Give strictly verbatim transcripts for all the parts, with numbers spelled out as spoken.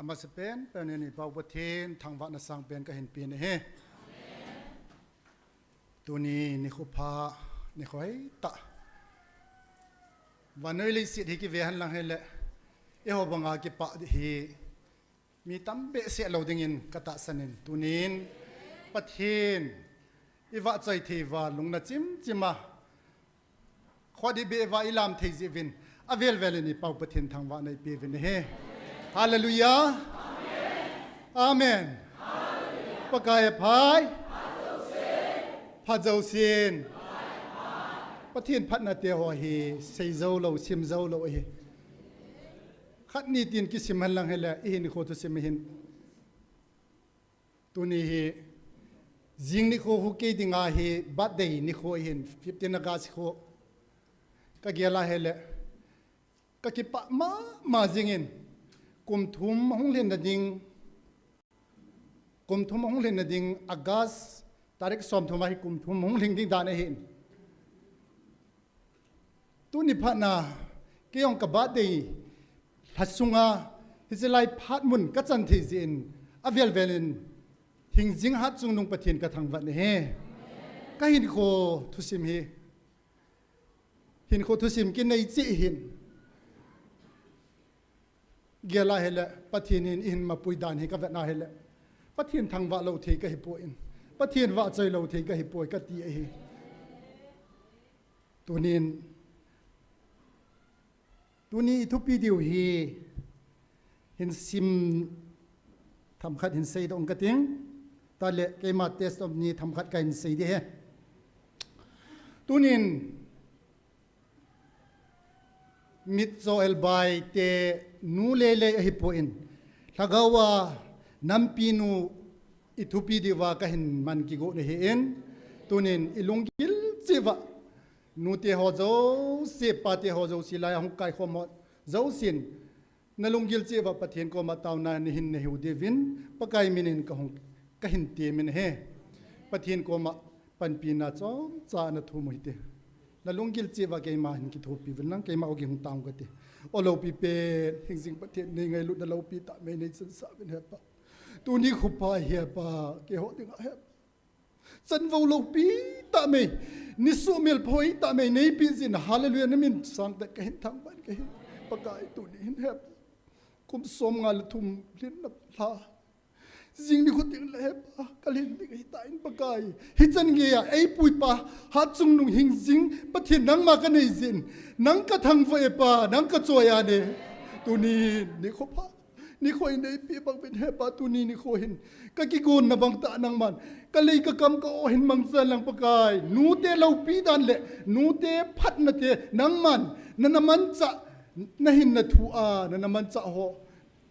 Amasapen pen in i Pau Pathen thangvahna sangpen kahin pe ahi. Tuni nikho pha, nikho hoitah. Vannoi leiset hi kive henlang hile, eiho banga kipah ding hi mi tam behseh lou dingin katahsan in. Tunin Pathen i vahchoi thei uva lungna chimchim a, khut i beh uva i lam thei jeh uvin, avel vel in i Pau Pathen thangvahna i pe uvin ahi. Hallelujah. Amen. Pakai aphai. Phat jousen. Pathen phatna te ho hi sei jou lou, sim jou lou ahi. Khat ni tin kisim henlang hile, i hinkho thusim hin. Tuni hi, jing nikho hi kei dinga hi birthday nikho ahin, fifteen August kho. Kagel a hile, kakipah mama jingin, kum thum hung lhinna ding, kum thum hung lhinna ding, August tarik somthum a hi kum thum hung lhing ding dan ahin. Tuni phatna, kei jong ka birthday lha sunga, hiche lai phat mun kachan thei jeh in, avel vel in, hingjing hatchungnung Pathen kathangvah ahi. Ka hinkho thusim hi, hinkho thusim kinei cheh hin. Gel a hile, Pathen in i hin mapui dan hi kavet a hile, Pathen thangvah lou thei kahipoi. Pathen vahchoi lou thei kahipoi kati ahi. Tunin, tuni i thupi diu hi, hin sim themkhat hin seidoh ing kating. Tale keima testimony themkhat kahin sei ding ahi. Tunin, mitcho elbai te nu lele ahipoi. Lhagao a nampi nu i thupi diuva kahin mang kigo ahin. Tunin i lunggil cheh uva nute ho jouse, pate ho jouse, laiya hung kaikhom ho jousen, na lunggil cheh uva Pathen koma taona nahin nei diuvin, Pakai min in kahung, kahin temin ahi. Pathen koma panpina chomcha nathum u hite. Na lunggil cheh uva keima hin kithopi uvin lang, keima ogin hung tao kate. O loupi pen, hingjing Pathen nei ngailutna loupi tah mai nei chansah uvin hepa. Tuni kho pha hepa, keiho dinga hepa. Chanvou loupi tah mai, ni sumil phoi tah mai neipe jin, hallelujah, na min sangtah kahin thangvah kahi. Pakai tuni hin hepa. Kum somnga le thum lhinna lha. Jing nikho teng le hepa, kalhin ding ahitai Pakai. Hichan geiya, eipuipa, hatchungnung hingjing, Pathen nangma kanei jin, nang kathangvah e Pa, nang kachoi ahi. Tuni nikho pha, nikho i neipe bang uvin hepa, tuni nikho hin kakigonna bang tah nangman kalei kakam ka-o hin mangchan lang Pakai. Nute loupi dan le nute phatna te nangman nana manchah, nahin nathu a nana manchah ho.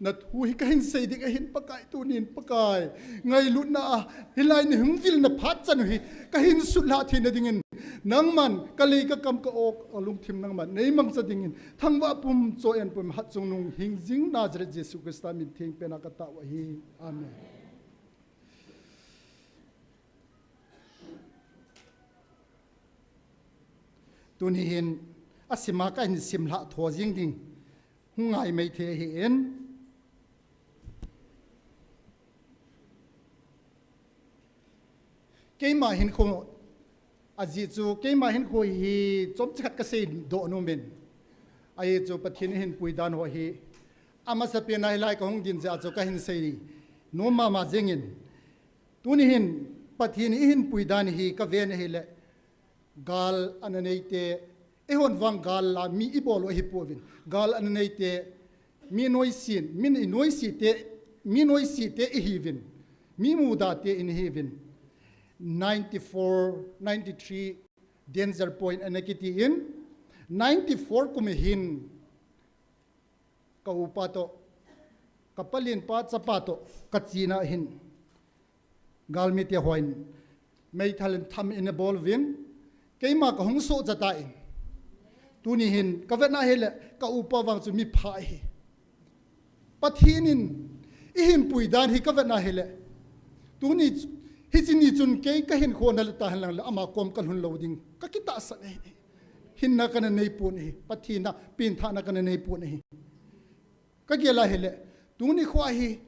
Nathu hi kahin sei ding ahin Pakai, tunin Pakai. Ngailutna a, hilai ni hung vilna phat chan u hi kahin sutlhah theina dingin, nangman kalei kakam ka-o, alungthim nangman neimangcha dingin, thangvah pum, cho-en pum, hatchungnung hingjing Nazareth Jesu Christa min theng pena katao ahi. Amen. Tuni hin asima kahin simlhah tho jing ding hung ngai maithei ahin. Keima hinkho, ajeh chu keima hinkho hi chomcha khat kaseidoh nomin. Ajeh chu Pathen in eihin pui dan ho hi, amasapen a hilai kahung ding jeh a chu kahin sei nom mama jingin. Tuni hin Pathen in eihin pui dan hi kaven ahile, gal ana neite, eihon vang gal la mi ibol u ahipouvin. Gal ana neite, mi noisin, mi noisite, mi noisite ihiuvin. Mi mudate ihiuvin. Ninety-four, ninety-three danger point ana kitin. Ninety-four kum hin ka upa toh, ka palenpa chapa toh, kachena hin. Galmite hon meithal in tham in abol uvin, keima kahung sohcha tan. Tuni hin kavet a hile, ka upa vang chu mipha ahi. Pathen in eihin pui dan hi kavet a hile, tuni chu, hiche ni chun kei kahinkho na le tahen lang le ama kom kalhun lou ding kakitahsan ahi. Hinna kana neipon ahi, Pathen a pengthahna kana neipon ahi. Kagel a hile, Tuni khoa hi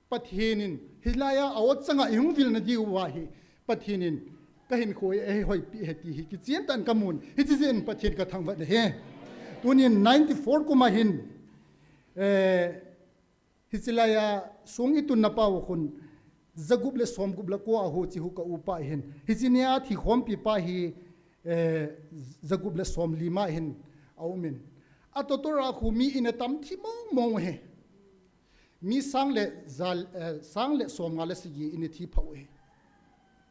Pathen in hilaiya a-ot changa ihung vilna diuva hi Pathen in kahinkho eihoipi ahi ti hi kichen tah in kamun. Hiche jeh in Pathen kathangvah e. Tunin ninety-four kum a hin, eh, hiche laiya song itunna pau khun jagup le somgup le ko a huche hu ka-upa hin. Hiche nia thikhompi pa hi, eh, jagup le somli ma hin aumin. Atotora khu mi in atam thi mong mong ahi. Mi sang le ja, eh, sang le somnga le sagi in athi phah u ahi.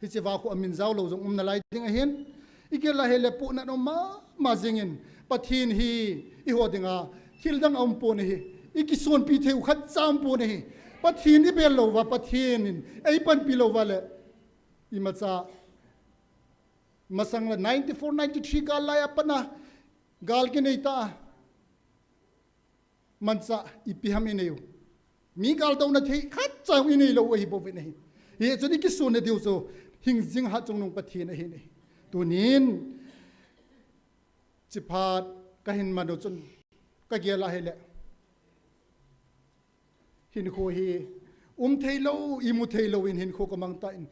Hiche va khu amin jaolou jong umnalai ding ahin. Igel a hile pohnat um mama jingin. Pathen hi eiho dinga thil dang aumpon ahi. Ikisonpi thei u khatcha aumpon ahi. Pathen ibel louva, Pathen in eipanpi louva le. Imacha masang le ninety-four, ninety-three gal laiya pat a gal kinei ta. Manchah ipi ham inei u. Mi gal douna thei khatcha inei lou u ahi bouvin ahi. Hichun ikisonna diu chu hingjing hatchungnung Pathen ahin ahi. Tunin chiphat kahin man u chun kagel a hile hinkho hi umthei lou, imu thei louvin hinkho kamang tan.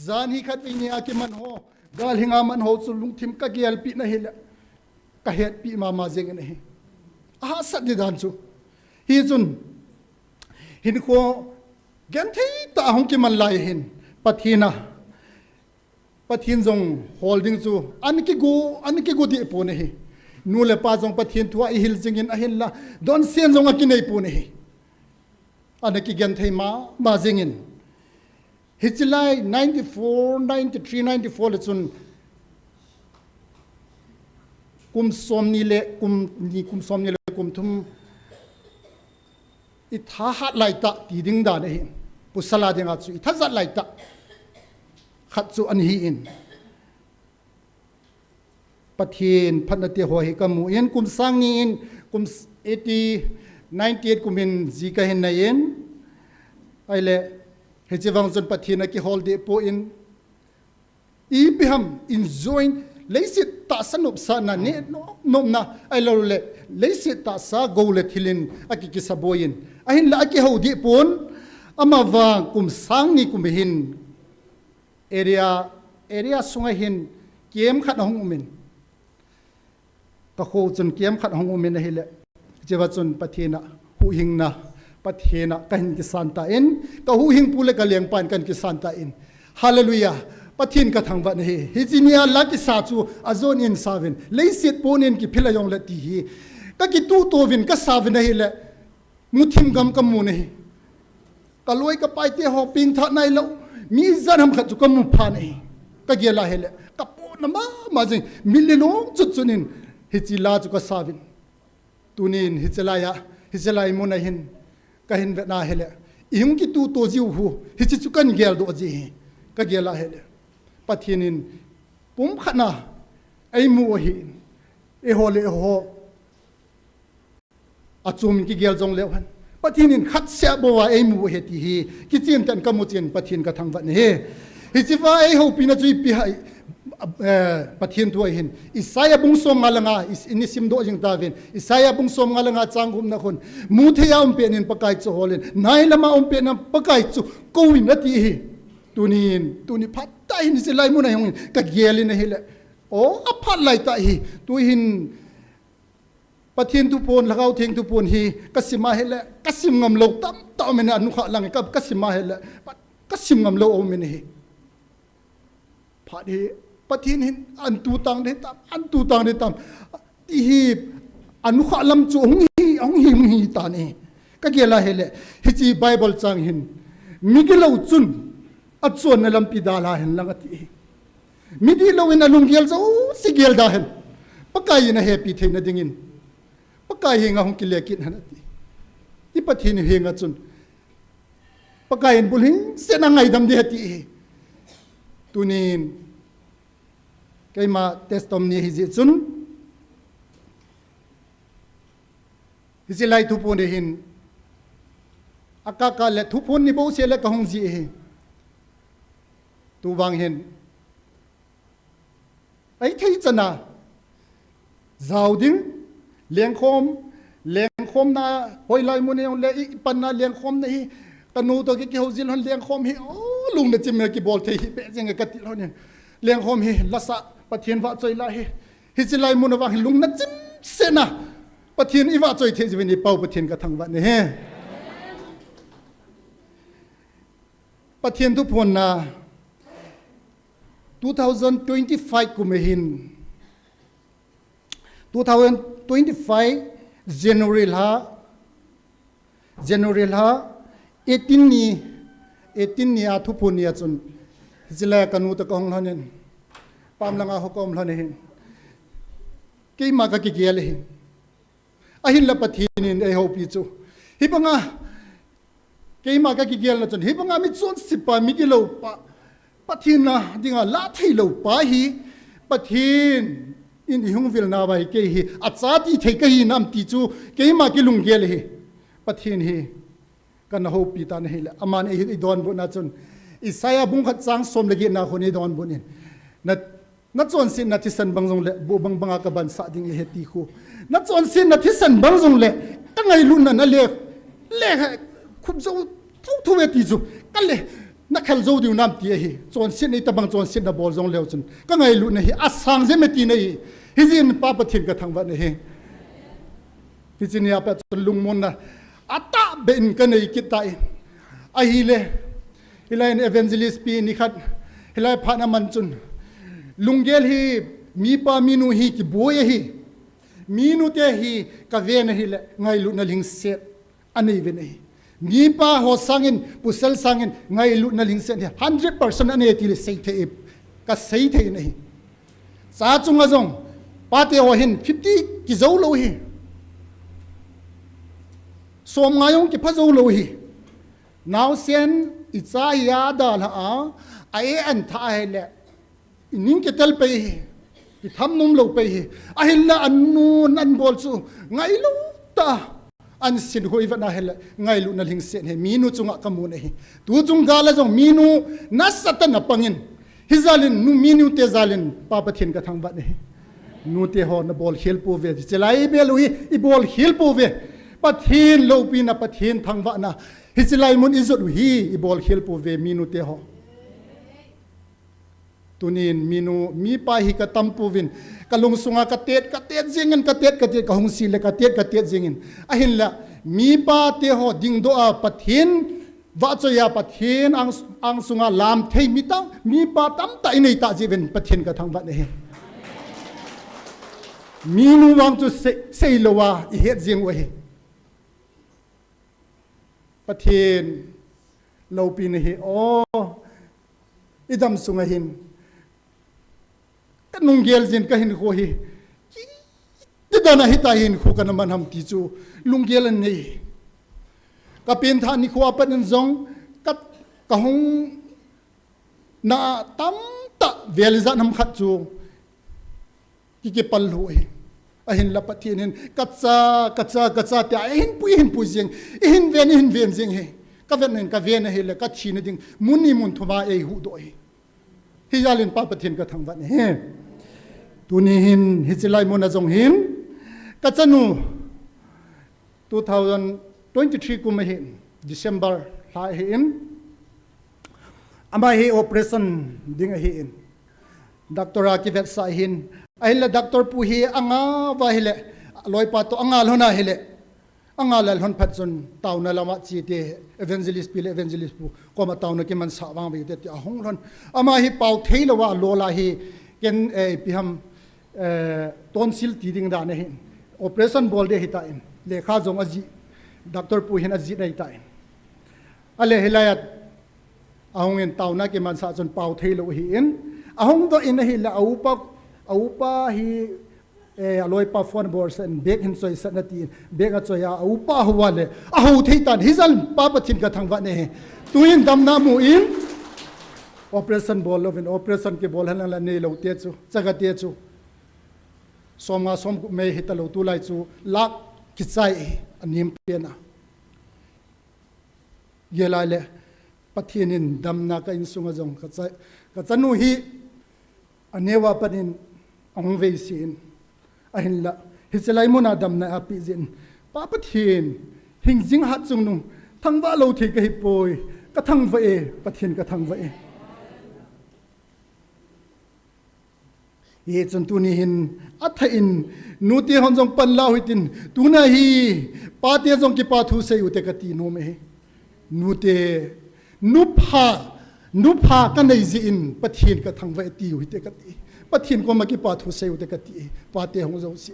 Jan hi khatvei nia kiman ho, gal hinga man ho chu lungthim kagelpi na hile kahetpi mama jingin ahi. Ahahsat di dan chu. Hichun hinkho genthei tah a hung kiman lai hin Pathen a, Pathen jong hol ding chu an kigu, an kigu deh pon ahi. Nu le pa jong Pathen thu a ihil jingin ahinla donsen jong akinei pon ahi. Ana kigenthei mama jingin. Hiche lai ninety-four, ninety-three, ninety-four le chun kum somni le kum ni, kum somni le kum thum ithahat laitah ti ding dan ahin. Pasal a dinga chu ithajat laitah khat chu ana hin. Pathen phatna te ho hi kamun, kum sang ni in, kum eighty, ninety-eight kum in ji kahin nei in. Ahile, hiche vang chun Pathen akihol deh pon, ipi ham enjoy, leiset tahsa nopsahna, neh nop, nopna, ahilou le, leiset tahsa gou le thil in akikisa boi in. Ahinla akihou deh pon, ama vang kum sang ni kum hin, area, area sunga hin camp khat ahung umin. Kakho chun camp khat ahung umin ahile. Hicheva chun Pathen a huhhingna, Pathen a kahin kisan tan, kahuhhingpu le kalengpan kahin kisan tan. Hallelujah. Pathen kathangvah e. Hiche nia la kisa chu ajon in sauvin. Leiset pon in kiphil a jongle ti hi. Kakituh touvin kasauvin ahile. Muthim gam kamun ahi. Kaloi kapai te ho pengtha nailou. Mi ijat ham khat chu kamu phat ahi. Kagel a hile. Kapohnat mama jing. Mitlhi long chutchut in. Hiche la chu kasauvin. Tunin hiche laiya. Hiche lai mun a hin. Kahin vetna hile. Ihung kituh to jiu hi. Hiche chu kahin geldoh ji ahi. Kagel a hile. Pathen in. Pumkhat na. Eimu ahi. Eiho le eiho. Achom in kigel jongleu hen. Pathen in khatseh bou a eimu ahi ti hi. Kichen tah in kamu chen Pathen kathangvah e. Hicheva eihoupina chu ipi ham, eh, Pathen thu a hin. Isaiah bung somnga le nga, is-, ini simdoh jing tauvin. Isaiah bung somnga le nga chang gup na khun. Muthei a um pet in Pakai chu hol in. Nai lama um pet in Pakai chu kou in ati ahi. Tunin, tuni phat tah in hiche lai mun a hung in. Kagel in ahile. O, aphat laitah ahi. Tu hin Pathen thuphon, Lhagao Theng thuphon hi kasim a hile, kasim ngam lou tamtah um in ahi, anukhah lang ka, kasim a hile, pa, kasim ngam lou um in ahi. Phat hi, Pathen hin an tu tang ding tam, an tu tang ding tam. Ti hi, anukhah lam chu hung hi, hung hi, hung hi tan ahi. Kagel a hile, hiche Bible chang hin, migilou chun, achonna lampi dalha hen lang ati ahi. Midihlou in alunggel jouse gelda hen. Pakai in ahepi theina dingin. Pakai henga hung kile kit hen ati. I Pathen henga chun. Pakai in bulhingsetna ngaidam ding ati ahi. Tunin. Keima testimony hijeh chun. Hiche lai thuphon hin. Akaka le thuphon ni bouseh le kahung ji ahi. Tuvang hin. Eithei chana. Jao ding. Lengkhom. Lengkhom. lengkhomna, hoilai mun a jongle i panna lengkhomna hi, kanu toh ki, kihou jing lhon lengkhom hi, o, lungna chim a kibol thei hi, beh jeng a kati lhon in. Lengkhom hi, lasa, Pathen vahchoi la hi. Hiche lai mun a vang hi lungna chimsetna, Pathen i vahchoi thei jiuvin i Pau Pathen ka thangvah e. Pathen thuphonna two thousand twenty-five kum a hin, two thousand twenty-five January lha, January lha eighteen ni, eighteen ni a thuphon ni a chun, hiche lai a kanu toh kahung lhon in, pam langa ho kaum lhon ahin. Keima kakigel ahi. Ahinla Pathen in eihoupi chu. Hibanga, keima kakigelna chun, hibanga michonse pa, migilou pa, Pathen a dinga la theilou pa hi, Pathen in ihung vilna uva hi kei hi, achate thei kahi nam ti chu, keima kilunggel ahi. Pathen hi, kana houpi tan ahile, aman ei, eidonbutna chun, Isaiah bung khat chang som le get na khun eidonbut in. Na, nachonsetna thisan bang jongle, bu bang banga kabansah ding ahi ti khu. Nachonsetna thisan bang jongle, kangailutna nale, le, khum jou thotho e ti chu, kale, nakhel jou diu nam ti ahi. Chonsetna itobang chonsetna bol jongleu chun, kangailutna hi asang jeng e tina ahi. Hijeh in Pa Pathen ka thangvah e. Hiche nia pat chun lungmonna atahbeh in kanei kit tai. Ahile, hilai in evangelist pi nikhat, hilai phat aman chun, lunggel hi, mipa minu hi kiboi ahi. Minute hi kaven ahile, ngailutna lhingset anei uvin ahi. Mipa ho sangin, pasal sangin, ngailutna lhingset hi hundred percent anei tile seithei, kaseithei in ahi. Cha chunga jong, pate ho hin fifty kijou lou ahi. Somnga jong kipha jou lou ahi. Naosen icha hi adalha a, a-e anthah ahile, ining kitel pei ahi, ithamnom lou pei ahi. Ahinla anun anbol chu, ngailou tah a, ansinkho ivet na ahile, ngailutna lhingset hi minu chunga kamun ahi. Tuchung gal a jong minu nasatah in apangin, hijal in nu, minute jal in Pa Pathen ka thangvah e. Nute ho nabol khel pouve, hiche lai ibel u hi, ibol khel pouve. Pathen loupina, Pathen thangvahna, hiche lai mun ijot u hi, ibol khel pouve, minute ho. Tunin minu, mipa hi katam pouvin, kalungsunga katet, katet jengin, katet, katet, kahung sile katet, katet jengin. Ahinla, mipate ho dingdoh a Pathen vahchoi a Pathen ang, angsunga lamthei mi tam, mipa tamtah inei tah jeh uvin Pathen ka thangvah e. Minu vang chu sei, seilouva ihet jeng u ahi. Pathen loupina hi, o, idam sunga hin, kanunggel jin kahinkho hi, tidan a hitia hinkho kana man ham ti chu lunggel anei. Kapengthah nikho a pat in jong ka, kahung na tamtah vel ijat ham khat chu ki, kipal lhu ahi. Ahinla Pathen hin, kacha, kacha, kacha tia, eihin pui, eihin pui jeng, eihin ven, eihin ven jeng ahi. Kavet na in, kaven ahile, kathina ding, mun ni mun thum a eihuhdoh ahi. Hijal in Pa Pathen ka thangvah e. Tuni hin, hiche lai mun a jong hin, kachanu, two thousand twenty-three kum ahin, December lha ahin, ama hi operation ding ahin, doctor a kivetsah ahin, ahinla doctor pu hi angah uva ahile, aloipa toh angah lhon ahile, angah lhon phat chun taona lama chete, evangelist pi le evangelist pu koma taona kimansah vang ve te ti ahung lhon. Ama hi pao theilouva alol a hi, ken, eh, ipi ham, eh, tonsil ti ding dan ahin, operation bol ding ahitan, lekha jong ajih, doctor pu hin ajih ahitan. Ale hilai a ahung in taona kimansah chun pao theilou ahin, ahung doh in ahile aupa, aupa hi, eh, aloipa phone bolsah in bag hin choisah in atin, bag achoi a aupa ahou a le, ahou thei tan, hijal Pa Pathen ka thangvah e. Tuin damna amun, operation bol louvin, operation kibol henlang le neilou te chu, chaga te chu somnga somgup mei hitalou, tulai chu lakh kichai ahi, anem pen a. Hilai le, Pathen in damna ka insunga jong kacha, kachanu hi aneo a pat in ahung veise in. Ahinla, hiche lai mun a damna apeh jin, Pa Pathen, hingjing hat chungnung, thangvah lou thei kahi poi, ka thangvah e, Pathen ka thangvah e. Hichun tuni hin, athah in, nute hon jong pan lau hitin, tuna hi, pate jong kipa thu sei ute kati nom e. Nute, nupha, nupha kanei jeh in, Pathen ka thangvah e tiu hite kati. Pathen koma kipa thu sei ute kati. Pate hon jouse.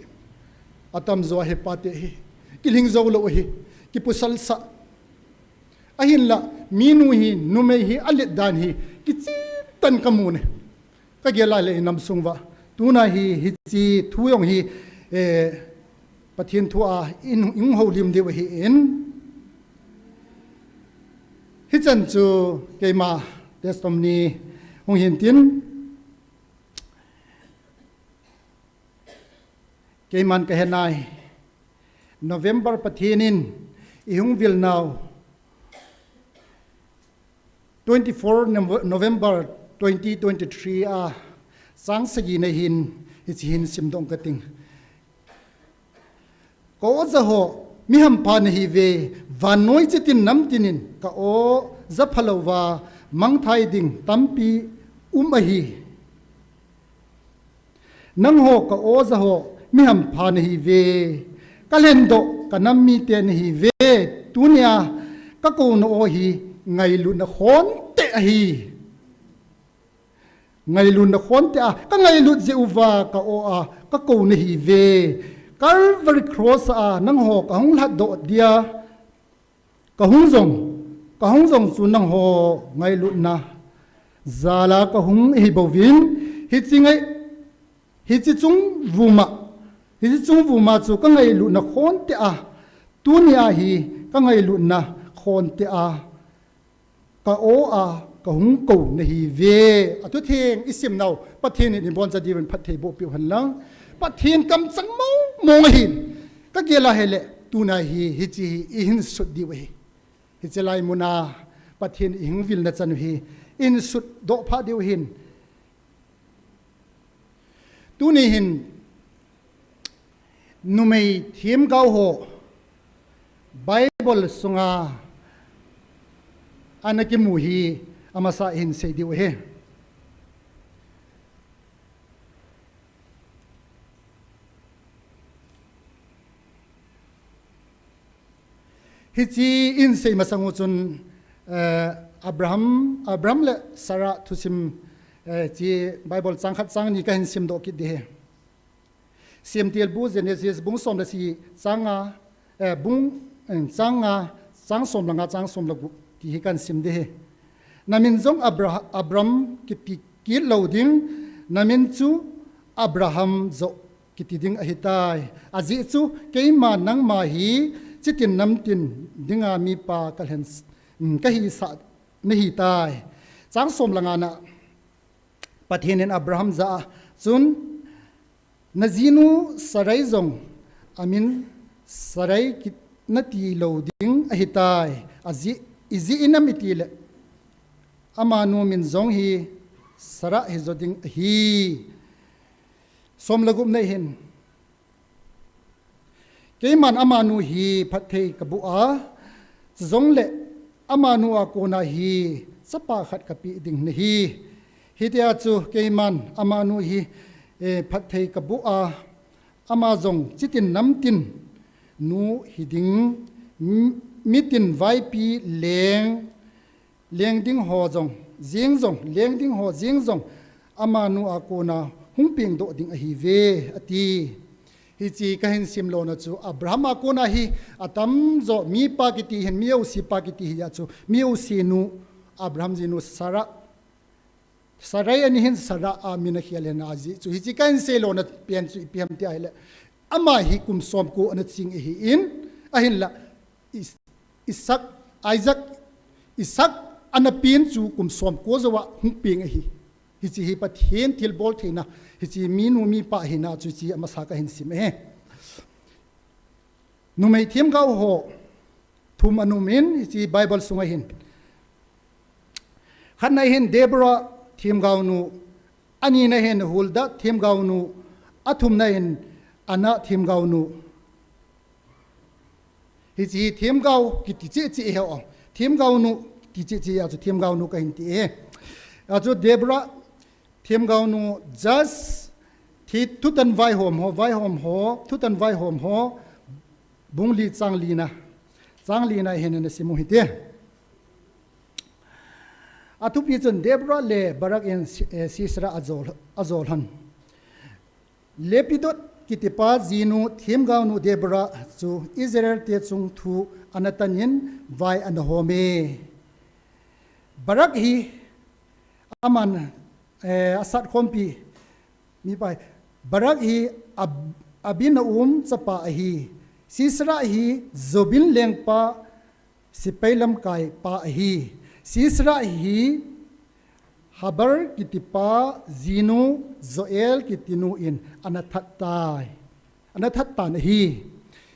Atamjo hi pate hi. Kilhing jou lou hi. Kipusalsah. Ahinlah, minu hi, numei hi, alet dan hi. Kichen tan kamu ne. Kagel a le inam sung uva. Tuna hi, hiche thu jong hi, eh, Pathen thu a in, in houlim diu ahin. Hichan chu keima testimony hung hin tin. Keiman kahe nai. November Pathen in ihung vil nau. Twenty-four Nov-, November twenty twenty-three a, chang sagi na hin, hiche hin simdoh kating. Ka o ja ho, mi hampha nahiuve, vannoi chitin namtin in, ka o ja phalou va, mangthai ding tampi um ahi. Nangho ka o ja ho, mi hampha nahiuve. Ka lhendoh, ka nam mite nahiuve. Tunia, ka kouna o hi, ngailutna khonte ahi. Ngailutna khonte a, ka ngailut jeh uva, ka o a, ka kou nahiuve. Calvary Cross a, nangho ka hung lhatdoh dia. Ka hung jong, ka hung jong chu nangho ngailutna jal a ka hung hi bouvin, hiche ngai, hiche chung vuma, hiche chung vuma chu ka ngailutna khonte a, tunia hi ka ngailutna khonte a, ka o a, ka hung kou nahiuve. Athutheng isim nau, Pathen in iboncha diuvin phatthei boh peh u hen lang. Pathen kamchang mong mong ahin. Kagel a hile, tuna hi, hiche hi, ihin sut diu ahi. Hiche lai muna, Pathen ihung vilna chan u hi, ihin sutdoh phah diu ahin. Tuni hin, numei themgao ho, Bible sunga, ana kimu hi, amasa ihin sei diu ahi. Hiche ihin sei masang u chun, eh, Abraham, Abraham le Sarah thusim, eh, hiche Bible chang khat chang ni kahin simdoh kit ding ahi. Semtilbu Genesis bung som le sagi chang nga, eh, bung, eh, chang nga, chang som le nga, chang som le gup, ti hi kahin sim ding ahi. Namin jong Abra-, Abram kiti kit lou ding, namin chu Abraham joh kiti ding ahitai. Ajeh chu keima nangma hi chitin namtin dinga mipa kalhen s-, mm, kahisah nahitai. Chang som le nga na Pathen in Abraham jah a chun, najinu Sarai jong amin Sarai kiti nati lou ding ahitai. Ajeh, ijeh inem itile, amanu min jong hi Sarah hijo ding ahi. Som le gup na hin. Keiman amanu hi phatthei kaboh a, chujongle amanu a kona hi chapa khat kapeh ding nahi. Hitia chu keiman amanu hi, eh, phatthei kaboh a, ama jong chitin namtin nu hiding, m-, mitin vaipi leng, leng ding ho jong, jeng jong, leng ding ho jeng jong, amanu a kona hung pengdoh ding ahiuve, ati. Hiche kahin simlona chu, Abraham a kona hi, atamjo, mipa kiti hin, mi jouse pa kiti hi a chu, mi jouse nu, Abraham jinu Sarah, Sarai ani hin Sarah a min akhel hen ajeh chu, hiche kahin seilona pen chu ipi ham tia ahile, ama hi kum somko ana ching ahin, ahinla, Is-, Isaac, Isaac, Isaac ana pen chu kum somko jouva hung peng ahi. Hiche hi Pathen thilbol theina, hiche minu mipa hina chu hiche amasa kahin sim e. Numei themgao ho thum ana um in, hiche Bible sunga hin. Khatna hin Deborah themgao nu, anina hin Huldah themgao nu, athumna hin Anah themgao nu. Hiche hi themgao kiti cheh cheh hi o. Themgao nu kiti cheh cheh a chu themgao nu kahin ti e. Achu Deborah themgao nu Judges thi thutan vaihom ho, vaihom ho, thutan vaihom ho, bung li chang lina. Chang lina hin ana sim u hite. Athupi chun Deborah le Barak in Si-, eh, Sisera ajol, ajol han. Lapidot kitipa jinu themgao nu Deborah chu Israel te chung thu ana tan in vai ana hom e. Barak hi aman, eh, asat khompi mipa hi. Barak hi Ab-, Abinoam chapa ahi. Sisera hi Jabin lengpa sepai lamkai pa ahi. Sisera hi Heber kitipa jinu Joel kitinu in ana that tai. Ana that tan ahi.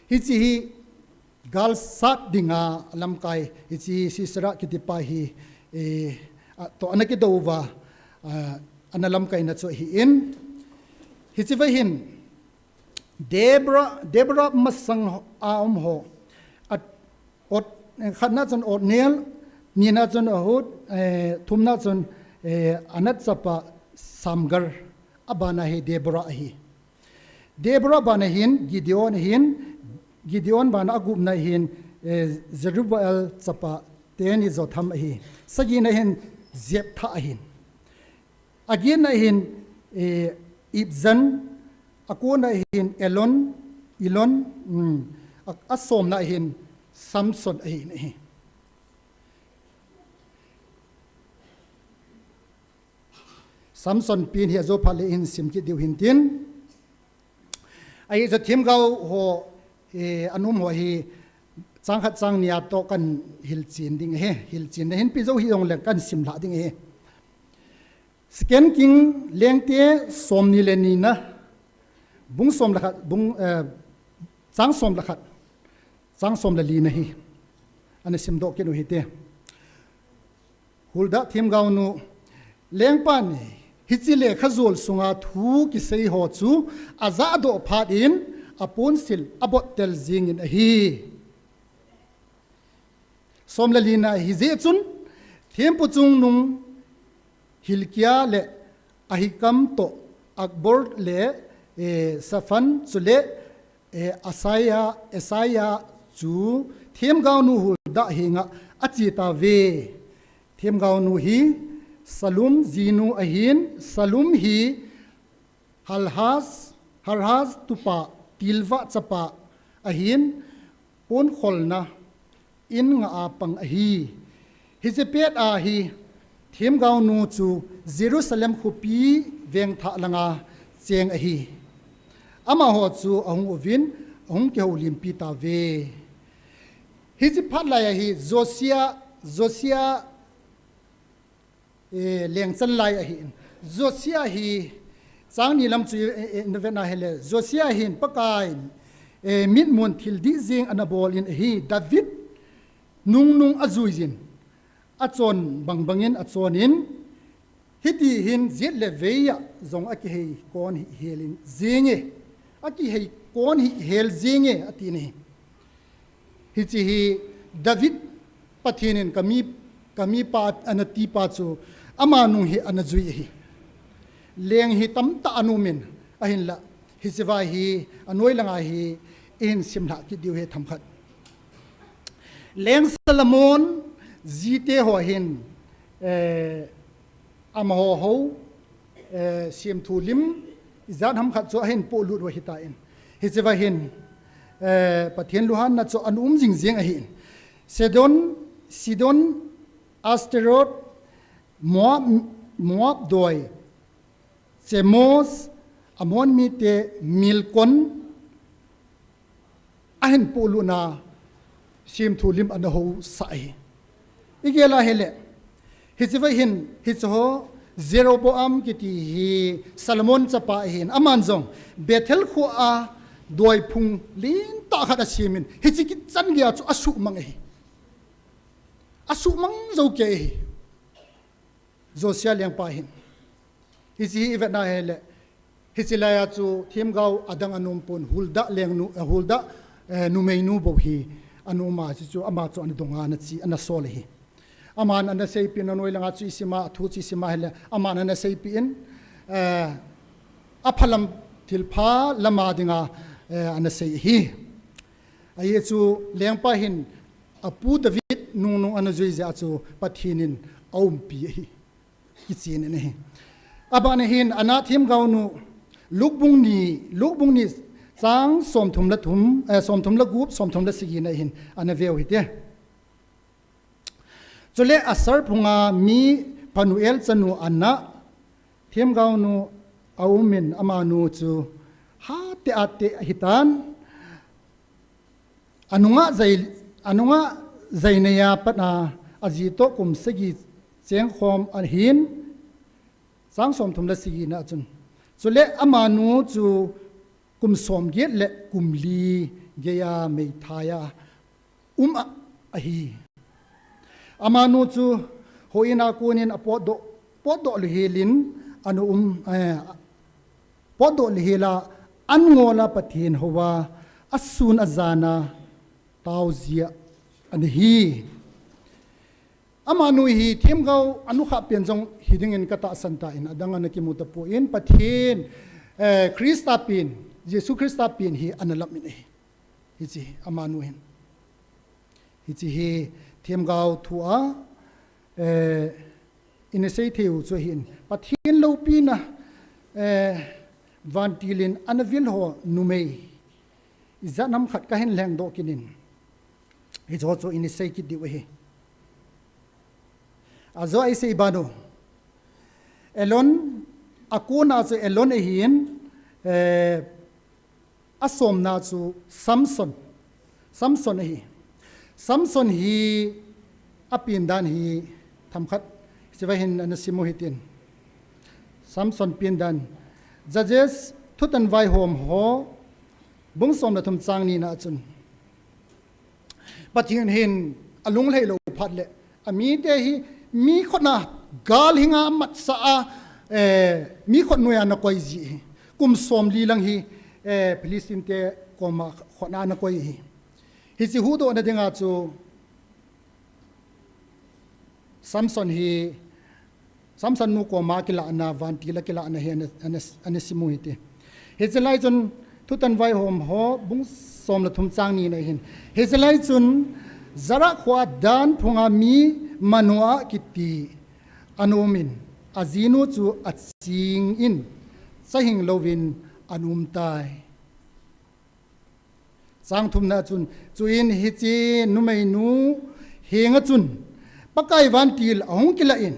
Hiche hi galsat dinga lamkai, hiche Sisera kitipa hi, eh, a, toh ana kidou uva, a, ana lamkaina chu ahin. Hiche vai hin, Deborah, Deborah masang a um ho, at, ot, eh, khatna chun Othniel, nina chun Ahud, eh, thumna chun, eh, Anat chapa Samgar, abana hi Deborah ahi. Deborah bana hin Gideon ahin, Gideon bana agupna hin, eh, Jerubbaal chapa teni Jotham ahi. Sagina hin Jephthah ahin. Agetna hin, eh, Ibzan, akona hin Elon, Elon, um, a, asomna hin Samson ahin ahi. Samson pen hi ajo phat le hin sim kit diu hintin. Ahi chu themgao ho, eh, ana um ho hi chang khat chang ni a toh kahin hilchen ding ahi, hilchen na hin pi jo hijongle kahin sim lha ding ahi. Second King lengte somni le nina, bung som le khat, bung, eh, chang som le khat, chang som le lina hi ana simdoh kit u hite. Huldah themgao nu, lengpan hiche lekha jol sunga thu kisei ho chu ajahdoh phat in aponsil abottel jingin ahi. Som le lina hijeh chun, thempu chungnung Hilkiah le Ahikam toh Akbor le, eh, Shaphan chule, eh, Asaiah, Asaiah chu themgao nu Huldah henga ache tauve. Themgao nu hi Shallum jinu ahin, Shallum hi Harhas, Harhas tupa Tilvah chapa ahin, ponkholna in nga a pang ahi. Hiche pet a hi themgao nu chu Jerusalem khopi vengthah langa cheng ahi. Amaho chu ahung uvin, ahung kihoulimpi tauve. Hiche phat lai a hi Josiah, Josiah eh, lengchan lai ahin. Josiah hi, chang ni lam chu, eh, eh, na vet na hile, Josiah hin Pakai, eh, mitmun thil dih jeng ana bol in ahi, David nungnung ajui jin, achon bangbang in achon in, hiti hin jet le vei a jong akihei kon hi hel in jenge, akihei kon hi hel jenge, ati ni. Hiche hi David Pathen in kami, kamipa ana tipa chu ama nung hi ana jui ahi. Leng hi tamtah ana um in ahinla, hiche vai hi anoi langa hi ihin simlha kit diu hi themkhat. Leng Solomon jite ho hin, eh, amaho ho, eh, semthu lim, ijat ham khat chu ahin polut u ahitan. Hiche vai hin, eh, Pathen lunghanna chu ana um jing jeng ahin. Sidon, Sidon, Ashtaroth, Moab, Moab doi, Chemosh, Ammon mite, Milkom, ahin polut na semthu lim ana hou sah ahi. Igel a hile, hiche vai hin, hiche ho Jeroboam kiti hi Solomon chapa ahin, aman jong Bethel khoa doiphung lentah khat asem in, hiche kichan gei a chu asuhmang ahi. Asuhmang jou kei ahi. Josiah lengpa hin. Hiche hi ivet na hile, hiche lai a chu themgao adang ana um pon, Huldah lengnu, eh, Huldah, eh, numeinu bou hi Anu ma chu chu ama chu ana donga ana chi, ana sol ahi. Aman ana seipeh in anoi langa chu isima, athu chu isima ahile, aman ana seipeh in, eh, aphalam thilpha lama dinga, eh, ana sei ahi. Ahi chu lengpa hin apu David nungnung ana jui jeh a chu Pathen in aumpi ahi. Kichen in ahi. Abana hin Anna themgao nu, Luke bung ni, Luke bung ni chang somthum le thum, eh, somthum le gup, somthum le sagi na hin ana veu hite. Chule Asher phunga mi Phanuel chanu Anna themgao nu aumin amanu chu hate ate ahitan. Anunga jai, anunga jaineiya pat a, aji toh kum sagi chengkhom ahin, chang somthum le sagi na chun. Chule amanu chu kum somget le kum li geiya meithai a um a, ahi. Amanu chu houin a konin apotdoh, potdoh lhihel in ana um, eh, potdoh lhihel a an ngol a Pathen houva asun ajan a tao jia ana hi. Amanu hi themgao anu khat pen jong hiding in katahsan tan, adang ana kimu tapon Pathen, eh, Christa pen, Jesu Christa pen hi ana lam in ahi. Hiche amanu hin. Hiche hi themgao thu a, eh, ina sei thei u chu ahin. Pathen loupina, eh, vantil in ana vil ho numei ijat ham khat kahin lhengdoh kit in. Hiche ho chu ina sei kit diu ahi. Ajo isei banu. Elon, akona chu Elon ahin, eh, asomna chu Samson. Samson ahi. Samson hi apen dan hi themkhat hicheva hin ana simu hitin. Samson pen dan. Judges, Thutan Vaihom ho, bung som le thum chang ni na chun. Pathen hin alunglhai lou phat le, amite hi mi khutna gal hinga amatsah a, eh, mi khut noiya ana koi ji hi. Kum somli lang hi, eh, Philistine te koma khutna ana koi hi. Hiche huhdohna dinga chu Samson hi, Samson nu koma kilahna, vantil a kilahna hi ana, ana, ana simu hite. Hiche lai chun Thutan Vaihom ho bung som le thum chang ni na hin. Hiche lai chun Zarah khoa Dan phunga mi Manoah kiti ana um in, ajinu chu aching in, cha hing louvin ana um tai. Chang thum na chun, chuin hiche numeinu henga chun, Pakai vantil ahung kilah in,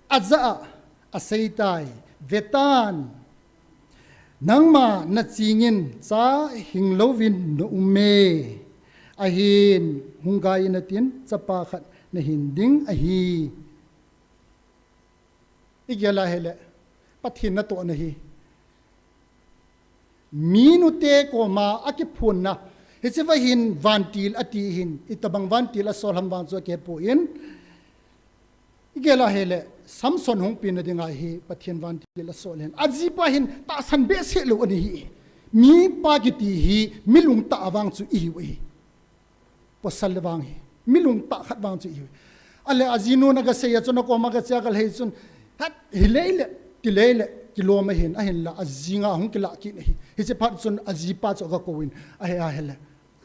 ajah a aseitai, vetan, nangma naching in cha hing louvin na um e, ahin hung gai in atin, chapa khat nahin ding ahi. Igel a hile, Pathen natohna hi. Minute koma akiphonna. Hicheva hin vantil ati hin, itobang vantil asol ham vang chu akihepon. Igel a hile, Samson hung penna dinga hi, Pathen vantil asol hin. Ajipa hin tahsan behseh lou ana hi. Mipa kiti hi, mi lungtah vang chu ihiu ahi. Pasal le vang hi. Mi lungtah khat vang chu ihiu. Ale ajinu na gasei a chu na koma gache a galhai chun. Hat, hilei le, tilei le, kilom ahin, ahinla, ajinga hung kilah kit ahi. Hiche phat chun ajipa chu agakou in, ahe ahile.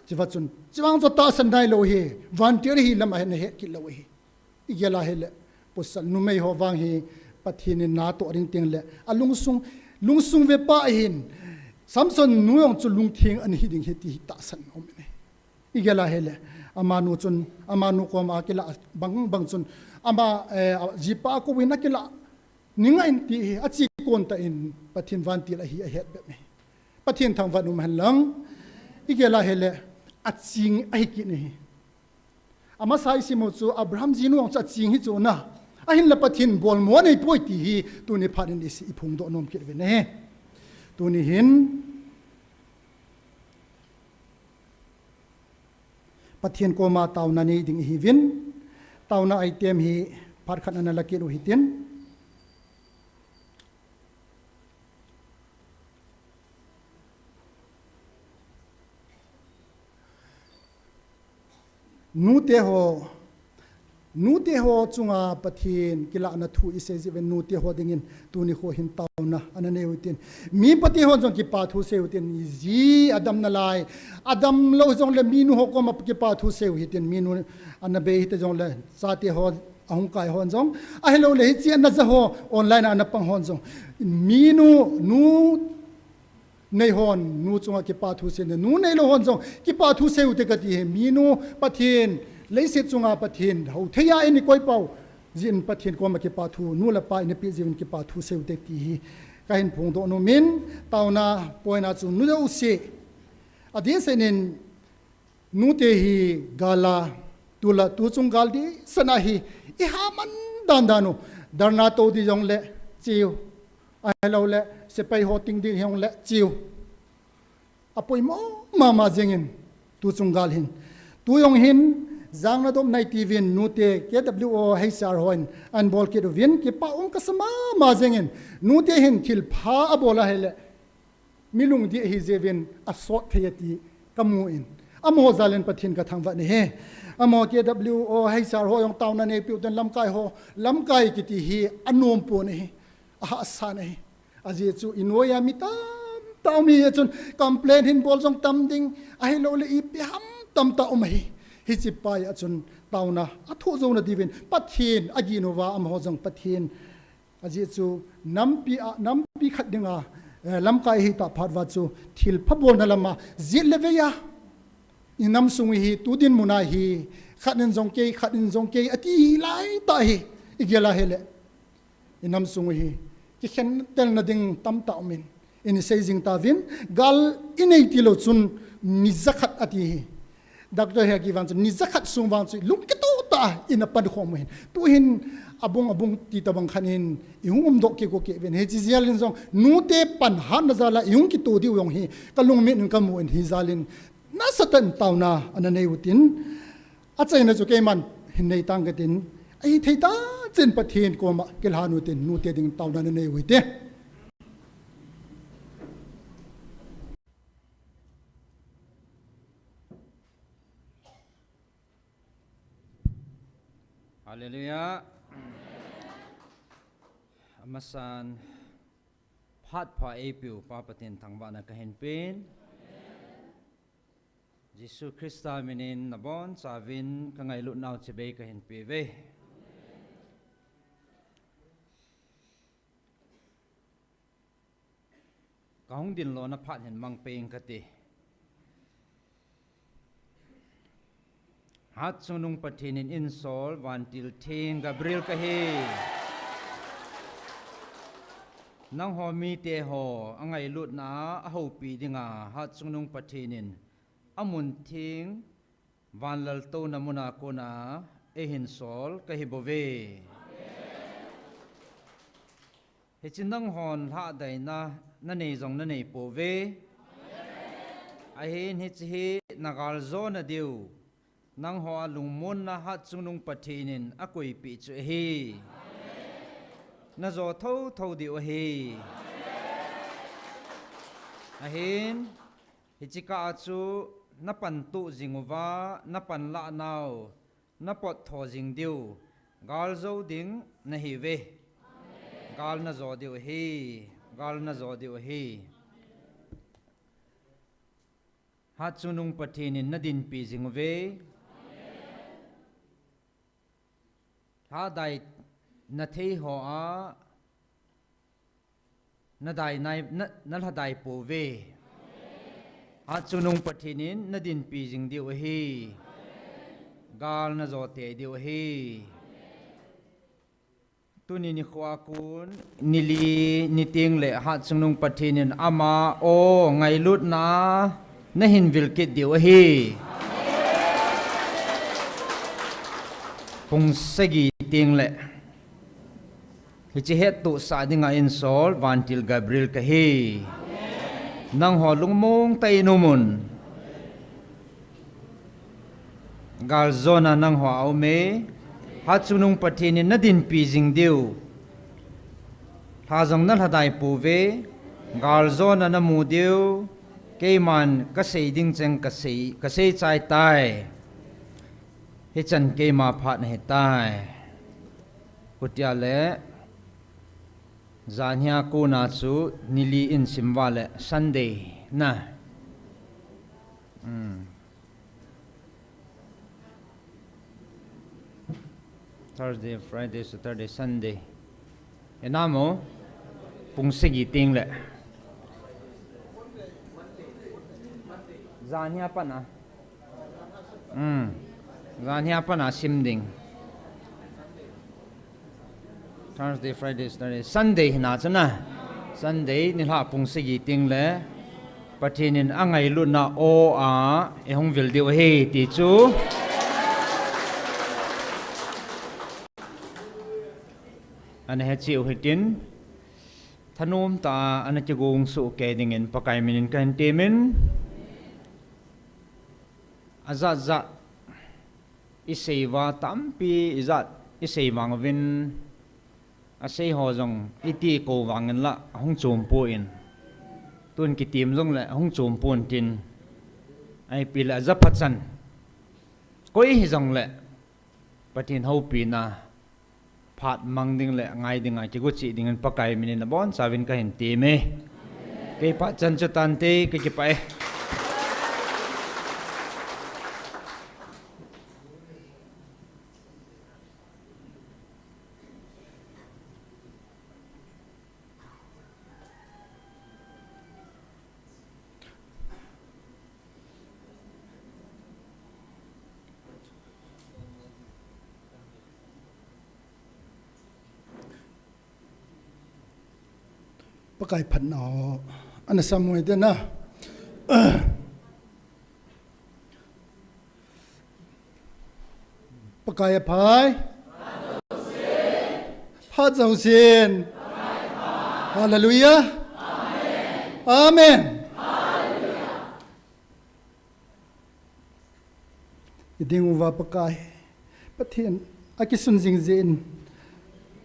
Cheva chun, chevang chu tahsan nailou hi, vantil hi lam ahin ahet kit lou hi. Igel a hile, pasal numei ho vang hi, Pathen in natoh ding teng le, alungsung, lungsung vepa ahin, Samson nu jong chu lungtheng ana hi ding ahi ti hi tahsan um in ahi. Igel a hile, amanu chun, amanu koma kilah bang bang chun, ama, eh, jipa akou in akilah, ninga in ti hi, achi kon tah in, Pathen vantil ahi ahet bep ahi. Pathen thangvah in um hen lang, igel a hile, aching ahi kit in ahi. Amasa isimu chu Abraham jinu jong chu aching hi chu na. Ahinla Pathen bolmo anei poi ti hi tuni phat in isi iphongdoh nom kit uvin ahi. Tuni hin Pathen koma taona nei ding ihiuvin. Taona item hi phat khat ana la kit u hitin. Nute ho, nute ho chunga Pathen kilahna thu isei jeh uvin nute ho dingin tuni kho hin taona ana nei u hitin. Mi pate hon jong kipa thu sei u hitin, ji adam nalai. Adam lou jongle minu ho koma kipa thu sei u hitin, minu ana bei hita jongle chate ho ahung kai hon jong. Ahilou le hiche ana ja ho online a ana pang hon jong. Minu, nu nei hon, nu chunga kipa thu sei u hitin, nu neilou hon jong kipa thu sei u hite kati ahi. Minu Pathen, leiset chunga Pathen, hou thei a eikoi pau jeh in Pathen koma kipa thu, nu le pa eina pe jeh uvin kipa thu sei u hite ti hi kahin phongdoh nom in, taona point a chu nu jouse. Adeh seh in, nute hi gal a, tulai, tuchung gal dehset a hi, iha man dan dan u, dharna to ding jongle cheu, ahilou le, sepai ho ting ding jongle cheu. Apoimo mama jeng in, tuchung gal hin. Tu jong hin, jang nadop nai tiuvin, nute K W O H C R hon, ana bol kit uvin, kipa um kasa mama jeng in, nute hin thilpha abol ahile, mi lungdih ahi jeh uvin asot thei e ti kamu in. Amaho jal in Pathen kathangvah e. Amaho K W O H C R ho jong taona neipiu hitin lamkai ho, lamkai kiti hi anom pon ahi, ahahsa ahi. Ajeh chu inoi a mi tamtah um ahi chun complain hin bol jong tam ding, ahilou le ipi ham tamtah um ahi. Hiche pa a chun taona athoh jou na diuvin Pathen agin uva amaho jong Pathen Ajeh chu nampi a, nampi khat dinga, eh, lamkai ahitah phat uva chu thilpha bolna lama jet le vei a, inam sung hi tu dinmun a hi khat in jong kei, khat in jong kei ati lai tah hi, igel a hile. Inam sung hi kikhen telna ding tamtah um in. Eisei jing tauvin, gal inei tilou chun ni jakhat ati hi. Doctor hi akivang chu ni jakhat sung vang chu lung kitoh tah a ina pan khom u hin. Tu hin abung abung ti tabang khat in ihung umdoh kiko kei uvin. Hiche jeh in jong nute pan hatna jal a ihung kitoh diu jong hi kalung mit in kamu in hijal in nasatah in taona ana nei u hitin. Achaina chu keiman hin nei tang katin. Ahithei tah chan Pathen koma kilhan u hitin, nute ding taona ana nei u hite. Hallelujah. Amasan phat pha eipeu Pa Pathen thangvahna kahin pen. Jesu Christa minin nabonchauvin kangailutnau chibai kahin pe uve. Kahung dinlona phat hin mang peng kate. Hatchungnung Pathen in einsol vantil theng Gabriel kahi. Nangho mite ho angailutna a ahoupi dinga Hatchungnung Pathen in amun theng vanlaltouna muna kona eihin sol kahi bouve. Hiche nanghon lhahdaina nanei jong nanei pouve. Ahin hiche hi nagaljona diu, nangho a lungmonna Hatchungnung Pathen in akoipeh chu ahi. Najo thouthou diu ahi. Ahin, hiche kah a chu napan toh jing uva, napan lahnau, napot tho jing diu, galjou ding nahiuve. Gal najo diu ahi, gal najo diu ahi. Hatchungnung Pathen in nadinpi jing uve. Lhadai nathei ho a nadai nai, na, nalhadai pouve. Hatchungnung Pathen in nadinpi jing diu ahi. Gal najo tei diu ahi. Tuni nikho a kon, nili niteng le Hatchungnung Pathen in ama o ngailutna nahin vil kit diu ahi. Pung sagi teng le hiche hettohsah dinga einsol vantil Gabriel kahi. Nangho lungmong tah in umun. Galjona nangho a aume. Hatchungnung Pathen in nadinpi jing diu, lha jong nalhadai pouve. Galjona namu diu, keiman kasei ding cheng kasei, kasei chai tai. Hichan keima phat nahi tai. Kutia le, janhia kona chu nili in simva le Sunday na. Hmm. Thursday, Friday, Saturday, Sunday. Enamo, pung sagi ting le. Janhia pana. Hmm. Janhia pana sim ding. Thursday, Friday, Saturday, Sunday hina chana. Sunday nilha pung sagi ting le. Pathen in angailutna o a, eihung vil diu ahi ti chu. Ana hechi u hitin. Thanom ta ana kigong su ke dingin Pakai minin kahin temin. Ajat jat. Isei va tampi ijat isei vang vin asei ho jong iti ko vangin la ahung chom pon tun kitim jong le ahung chom pon tin ai pi le aja pachan koi hi jong le Pathen hopina phat mang ding le ngai ding a kigu chi dingin Pakai minin abon chavin kahin teme. Kei pachan chu tante kei kipai. Pakai phatna ho ana sam hoi te na. Pakai aphai. Phat jousen. Hallelujah. Amen. Iding uva Pakai Pathen akisun jing jin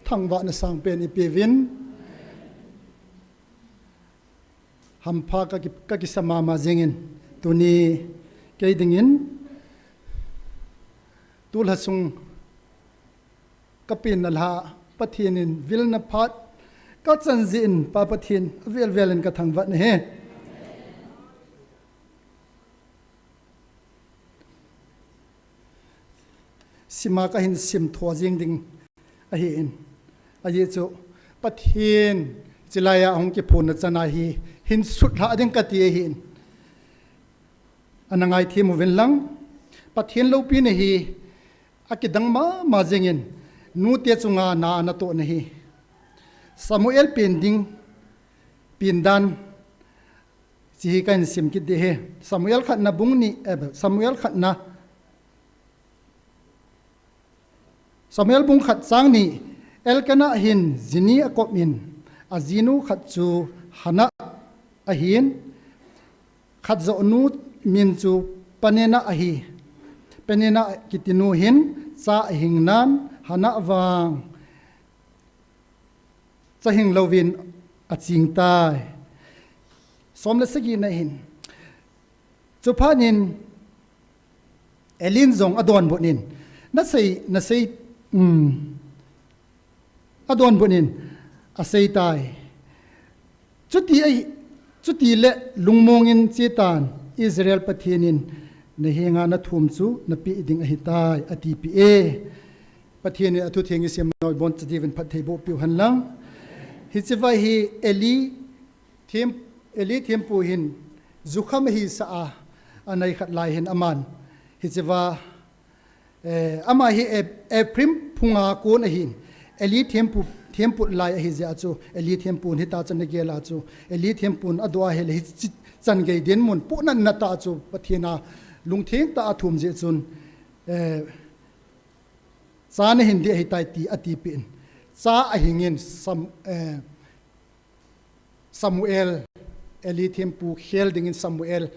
thangvahna sangpen ipeuvin. Hampha ka ki, ka kisa mama jingin tuni kei dingin tulha sung ka penna lha Pathen in vilna phat ka chan jin Pa Pathen avel vel in ka thangvah na he. Sima kahin sim tho jing ding ahin. Ajeh chu Pathen chilai a hung kiphonna chana hi hin sutlha ding kati ahin. Ana ngaithem uvin lang. Pathen loupina hi akidang mama jingin nute chunga na ana tohna hi. Samuel pen ding pen dan Hiche hi kahin sim kit ding ahi. Samuel khatna bung ni, eh, Samuel khatna. Samuel bung khat chang ni, Elkanah hin jini akop in, ajinu khat chu Hannah ahin, khat joh nu min chu Peninnah ahi. Peninnah kiti nu hin cha ahing nan Hannah vang cha hing louvin aching tai. Som le sagi na hin. Chuphat in Elin jong adonbut in. Nasei, nasei, um, adonbut in. Asei tai. Chuti ahi, chuti le lungmong in chetan Israel Pathen in nahenga nathum chu napeh ding ahitai, atipeh e. Pathen in athutheng isim noi bon chadiuvin phatthei boh peh u hen lang. Hiche vai hi Eli them, Eli thempu hin jukham ahi sa a, anai khat lai hin aman. Hiche va, eh, ama hi E-, Ephraim phunga kon ahin. Eli thempu, thempu lai ahi jeh a chu, Eli thempu hita chan agel a chu, Eli thempu adoh a hile hiche chan gei dinmun, punanna tah chu, Pathen a lungtheng tah a athum jeh chun, eh, Cha nahin ding ahitai ti atipeh in. Cha ahing in Sam-, eh, Samuel, Eli thempu khel ding in Samuel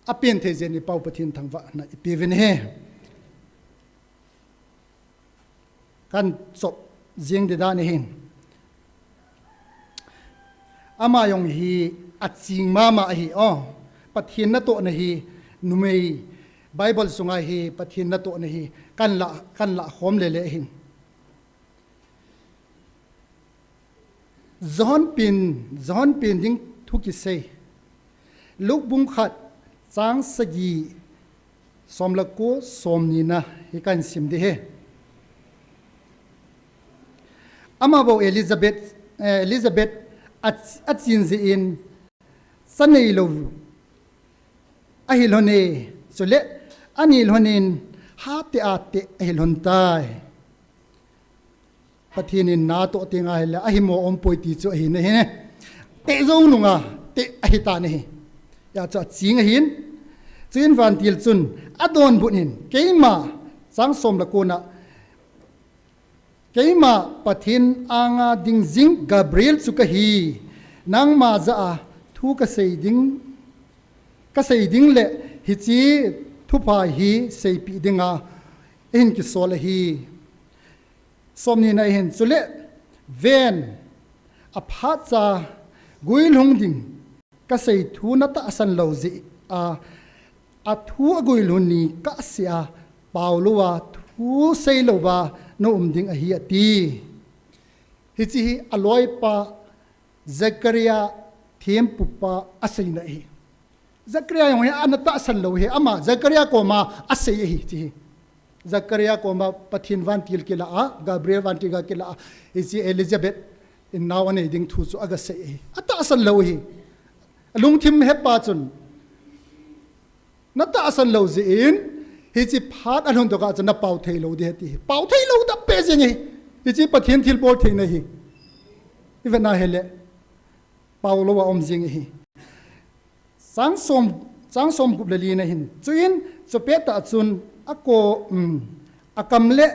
apen thei jeh in i Pau Pathen thangvahna ipeuvin ahi. Kahin chop jing ding dan ahin. Ama jong hi aching mama ahi o. Pathen natohna hi numei Bible sunga hi Pathen natohna hi kan la, kan la khom lele hin. John pen, John pen ding thu kisei. Luke bung khat chang sagi, som le ko, som ni na hi kan sim ding ahi. Amabou Elizabeth, eh, Elizabeth a, achin jeh in cha neilou ahi lhon e, chule anei lhon in hatah a teh ahi lhon tai. Pathen in natoh teng ahile ahimo umpoi ti chu ahi nahi. Teh jou nunga teh ahi tan ahi. Hijeh chun aching ahin. Chuin vantil chun adonbut in, keima, chang som le ko na, keima Pathen anga ding jing Gabriel chu kahi, nangma jah a thu kasei ding, kasei ding le hiche thupha hi seipeh dinga eihin kisol ahi. Som ni na hin, chule ven, aphat cha guilhung ding kasei thu natahsan lou jeh a, athu aguilhun ni kahsea paolou a, thu seilou va naum ding ahi, ati. Hiche hi aloipa Zechariah thempupa aseina ahi. Zechariah jong hi ana tahsan lou ahi, ama Zechariah koma asei ahi, hiche hi. Zechariah koma Pathen vantil kila a, Gabriel vantil ga kila a, hiche Elizabeth in nao anei ding thu chu agasei ahi. Atahsan lou ahi. Alungthim hepa chun, natahsan lou jeh in, hiche phat alhun tokah chun napao thei lou ding ahi, ati. Pao thei lou tahbeh jeng ahi. Hiche Pathen thilbol theina ahi. Ivet na hile, paolou a um jeng ahi. Chang som, chang som gup le li na hin. Chuin, chupet tah chun ako, um, akam le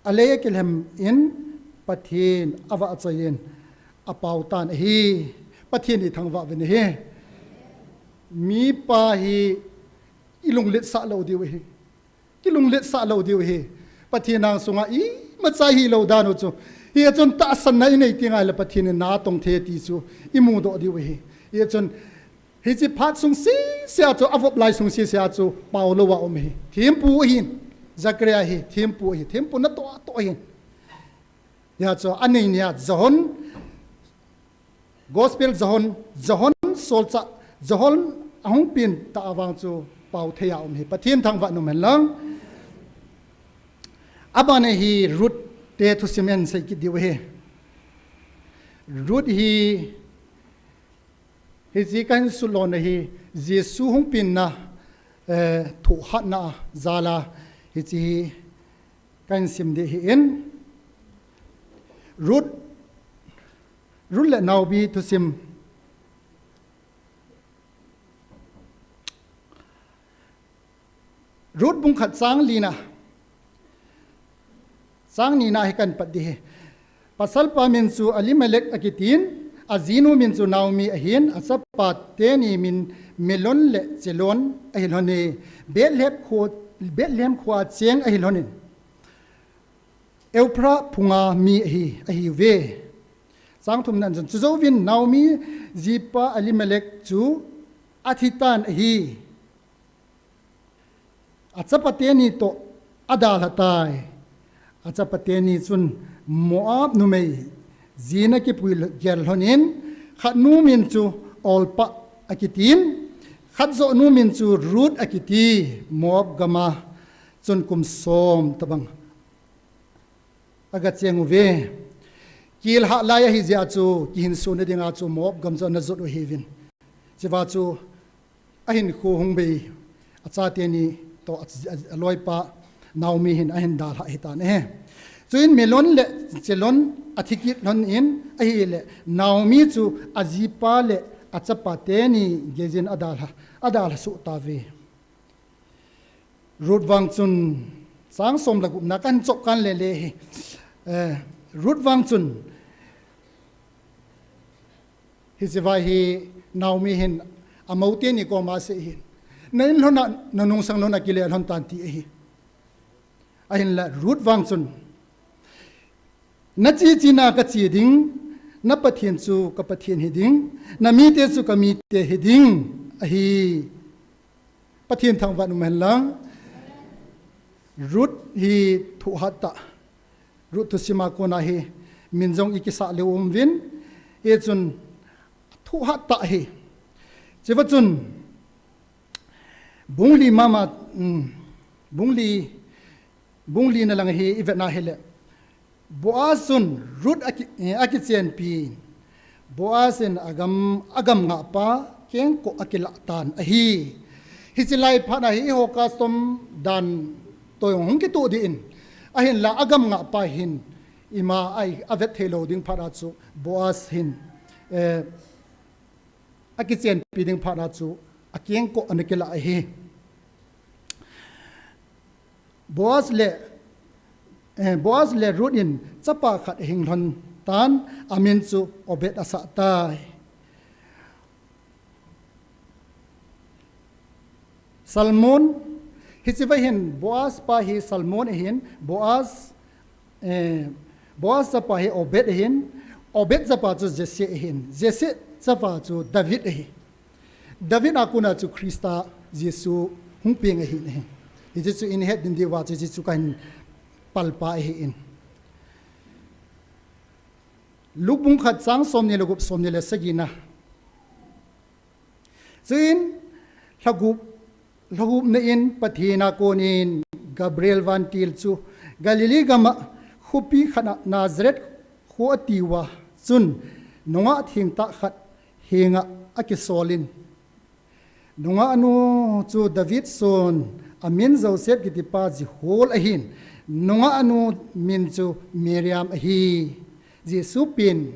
alei akilhem in Pathen avahchoi in apao tan ahi. Pathen ithangvah uvin ahi. Mipa hi ilunglet sah lou diu ahi. Kilunglet sah lou diu ahi. Pathen angsunga imacha hilou dan u chu. Hijeh chun tahsanna inei teng ahile Pathen in natong thei ti chu imudoh diu ahi. Hijeh chun hiche phat sung sese a chu, avop lai sung sese a chu paolou a um ahi. Thempu ahin. Zechariah hi thempu ahi. Thempu natoh toh ahin. Hijeh chun anei nia John, Gospel John, John solchah, John ahung pen tah a vang chu pao thei a um ahi. Pathen thangvah in um hen lang. Abana hi Ruth te thusim in sei kit diu ahi. Ruth hi, hiche kahin sut lona hi Jesu hung penna, eh, thohhatna jal a hiche hi kahin sim ding ahin. Ruth, Ruth le Naomi thusim. Ruth bung khat chang li na, chang ni na hi kahin pat ding ahi. Pasalpa min chu Elimelech akitin, ajinu min chu Naomi ahin, achapa teni min Mahlon le Chilion ahi lhon e. Bethlehem kho, Bethlehem khoa cheng ahi lhon in, Ephrathah phunga mi ahi, ahiuve. Chang thum na chun, chujouvin Naomi jipa Elimelech chu athi tan ahi. Achapa teni toh adalha tai. Achapa teni chun Moab numei jin akipui gel lhon in, khat nu min chu Orpah akitin, khat joh nu min chu Ruth akiti, Moab gam a chun kum som tobang aga cheng uve. Kel hah lai ahi jeh a chu, kihinso na ding a chu Moab gam chu ana jot u ahiuvin. Chua chu ahinkho hung bei, achate ni toh a, a, aloipa Naomi hin ahin dalha ahi tan ahi. Chuin Mahlon le Chilion athi kit lhon in ahile, Naomi chu ajipa le achapa teni geijin adalha, adalha soh tauve. Ruth vang chun, chang som le gup na kahin chop kan le le hi. Eh, Ruth vang chun, hiche vai hi Naomi hin amou teni koma asei hin. Na in lhon a, na nungsang lhon a kile lhon tan ti ahi. Ahinla Ruth vang chun, na che chena kache ding, na Pathen chu ka Pathen hiding, na mite chu ka mite hiding ahi. Pathen thangvah in um hen lang. Ruth hi thuhat tah. Ruth thusim a kona hi min jong i kisah leu um uvin. Hichun thuhat tah ahi. Chuva chun bung li mama, um, bung li, bung li na lang hi i vetna hile. Boaz chun Ruth aki, eh, akichenpi. Boaz in agam, agam ngahpa kengkoh akilah tan ahi. Hiche lai phat a hi eiho custom dan toh hung kitoh ding in. Ahinla agam ngahpa hin ima a, avet thei lou ding phat a chu Boaz hin, eh, akichenpi ding phat a chu akengkoh ana kilah ahi. Boaz le, eh, Boaz le Ruth in chapa khat ahing lhon tan, amin chu Obed asah tai. Salmon, hiche va hin Boaz pa hi Salmon ahin, Boaz, eh, Boaz chapa hi Obed ahin, Obed chapa chu Jesse ahin, Jesse chapa chu David ahi. David a kona chu Christa Jesu hung peng ahin ahi. Hiche chu i het ding diu va chu hiche chu kahin palpa ahin. Luke bung khat chang somni le gup, somni le sagi na. Chuin lhagup, lhagupna in Pathen a konin Gabriel vantil chu Galilee gam a khopi khat a Nazareth kho atiuva chun nungah thengtah khat henga akisol in, nungah nu chu David son, amin Joseph kitipa jihol ahin, nungah nu min chu Mariam ahi. Jesu pen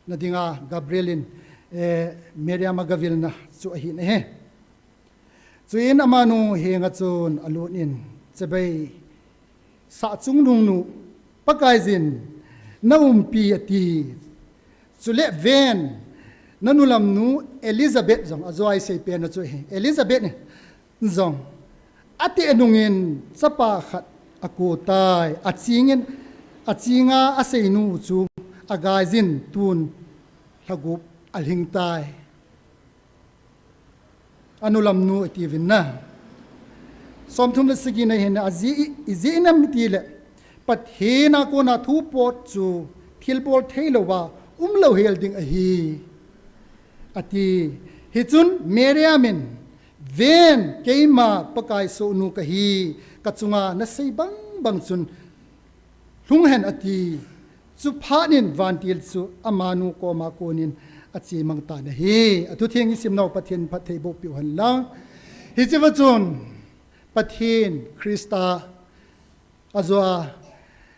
na dinga Gabriel in, eh, Mariam agavilna chu ahin ahi. Chuin amanu henga chun alut in, chibai sah chungnung nu, Pakaiyin, na umpi ati. Chule ven, na nulam nu Elizabeth jong, ajo a isei pen a chu hi, Elizabeth in jong, ateh nungin chapa khat akou tai, achingin, achinga aseinu chu agaiyin tun lhagup alhing tai. Anulam nu atiuvin na. Somthum le sagi na hin ajeh, ijeh inem itile, Pathen a kona thu pot chu thilbol theilouva umlou hel ding ahi, ati. Hichun Mariam in, ven, keima Pakai sohnu kahi, kachunga nasei bang bang chun lhung hen, ati. Chuphat in vantil chu amanu koma konin achemang tan ahi. Athutheng isimnau Pathen phatthei boh peh u hen lang. Hicheva chun Pathen, Christa, ajo a,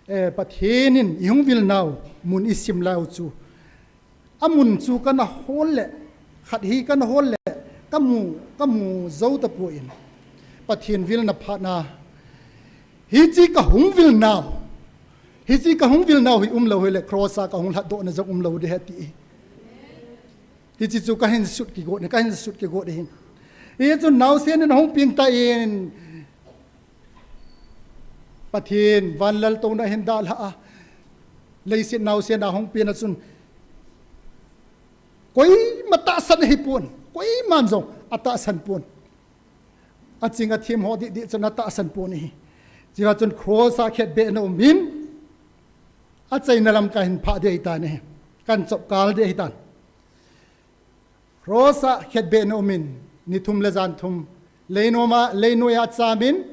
eh, Pathen in ihung vilnau mun isim lai u chu, amun chu kana hol le, khat hi kana hol le, kamu, kamu jou tapon, Pathen vilna phat na, hiche kahung vilnau, hiche kahung vilnau hi umlou hile, cross a kahung lhatdoh na jong umlou ding ahi ti. Hiche chu kahin sut kigot in, kahin sut kigot in. Hichun naosen in ahung peng tan, Pathen van laltouna ahin dalha a, leiset naosen ahung pen a chun, koima tahsan ahipon, koiman jong atahsan pon. Aching athem ho didi chun atahsan pon ahi. Chua chun cross a khetbeh na umin, achaina lam kahin phah ding ahitan ahi. Kahin chop kal ding ahitan. Cross a khetbeh na umin, ni thum le jan thum, leinoi a, leinoi a chamin,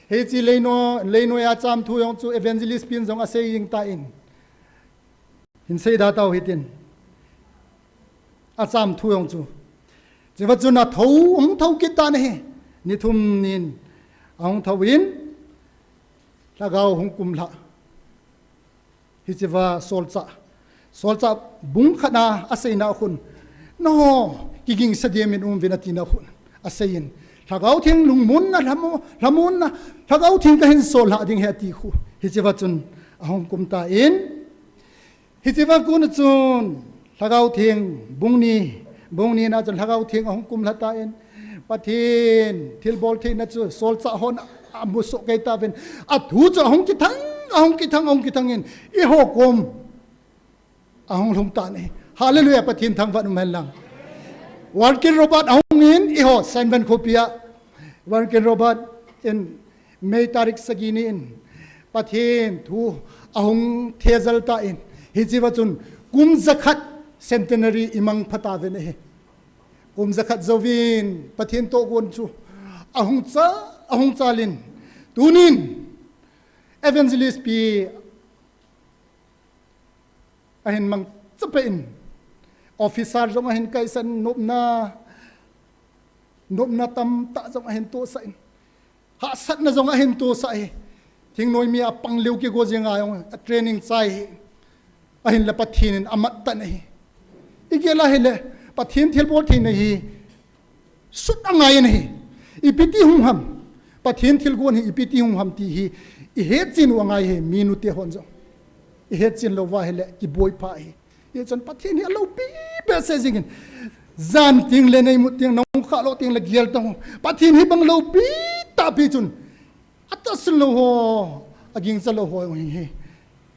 hiche leinoi, leinoi a cham thu jong chu evangelist pin jong asei jing tan. Hin seida tau hitin. Acham thu jong chu. Chua chun athou, ahung thou kit tan ahi. Ni thum nin, ahung thou in, lhagao hung kumlha. Hicheva solchah, solchah bung khat na aseina khun, nangho kigingsa diam in umvin atina khun, aseiyin, Lhagao Theng lungmonna, lhamu-, lhamonna, Lhagao Theng kahin sol lha ding ahi ati khu. Hicheva chun ahung kum tan, hicheva kona chun, Lhagao Theng, bung ni, bung ni na chun Lhagao Theng ahung kumlha tan, Pathen thilbol theina chu solchah hon amusoh kei tauvin. Athu chu ahung kithang, ahung kithang, ahung kithang in, eiho kom ahung lhung tan ahi. Hallelujah, Pathen thangvah in um hen lang. Warren Robert ahung in, eiho Saint Vincent khopi a Warren Robert in May tarik sagi ni in Pathen thu ahung thejal tan, hichea chun kum jakhat centenary imang phat uvin ahi. Kum jakhat jouvin Pathen tohgon chu ahung cha, ahung chalin, tunin Evangelist pi ahin mang chapeh in, officer jong ahin kaisan, nopna, nopna tamtah jong ahin tosah in, hahsatna jong ahin tosah e. Thingnoi mi apang leu kigo jing a jong a training chai e. Ahinla Pathen in amat tan ahi. Igel a hile, Pathen thilbol theina hi sut angai ahi. Ipi ti hung ham, Pathen thilgon hi ipi ti hung ham ti hi ihet chen u angai ahi, minu te hon jong. Ihet chen lou va hile kiboi pha ahi. Hichun Pathen hi aloupi behseh jingin, jan teng le neimut teng, nahung khah lou teng le gel tang. Pathen hi bang loupi tahpi chun, atahsan lou ho, agingcha lou ho hi,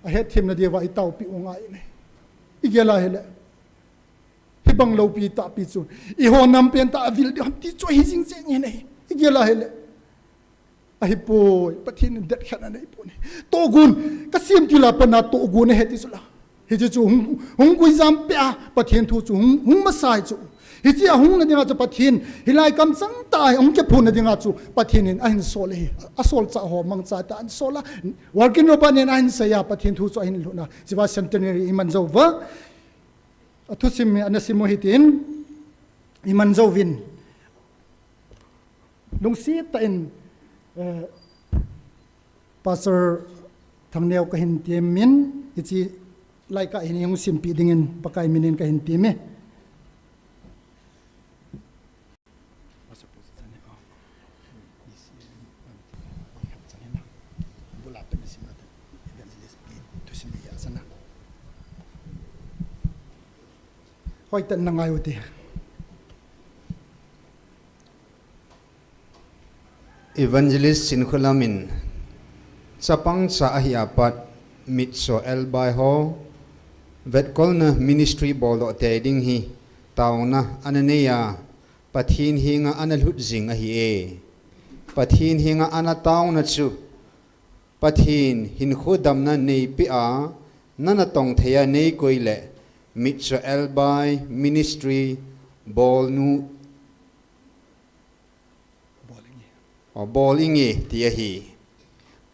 ahet themna diuva itaopi u angai ahi. Igel a hile, hibang loupi tahpi chu, eiho nam pentah avil diu ham ti chu ahi jing jeng ahi. Igel a hile, ahipoi, Pathen in det khat anei poi. Tohgon, kasem til a pat a tohgon ahi ti chu la. Hiche chu hung, hung guijam peh a, Pathen thu chu hung, hung masa ahi chu. Hiche ahung na dinga chu Pathen, hilai kamchang tah a hung kiphonna dinga chu Pathen in ahin sol ahi. Asolchah ho mangcha tah a ahin sol a. Warren Robert in ahin sei a, Pathen thu chu ahin lhut a. Hichea centenary iman jou uva, athusim hi ana sim u hitin, iman jouvin, lungset tah in, eh, Pastor Thangneo kahin temin, hiche lai kah hin hung simpeh dingin Pakai minin kahin teme. Hoitah in na ngai u hite. Evangelist Sinkholam in chapang cha ahi a pat mitcho elbai ho vetkolna ministry boldoh tei ding hi taona ana nei a, Pathen henga ana lhut jing ahi e. Pathen henga ana taona chu, Pathen hinkho damna neipeh a, na natong thei a neikoi le mitcho elbai ministry bol nu, o, bol inge ti ahi.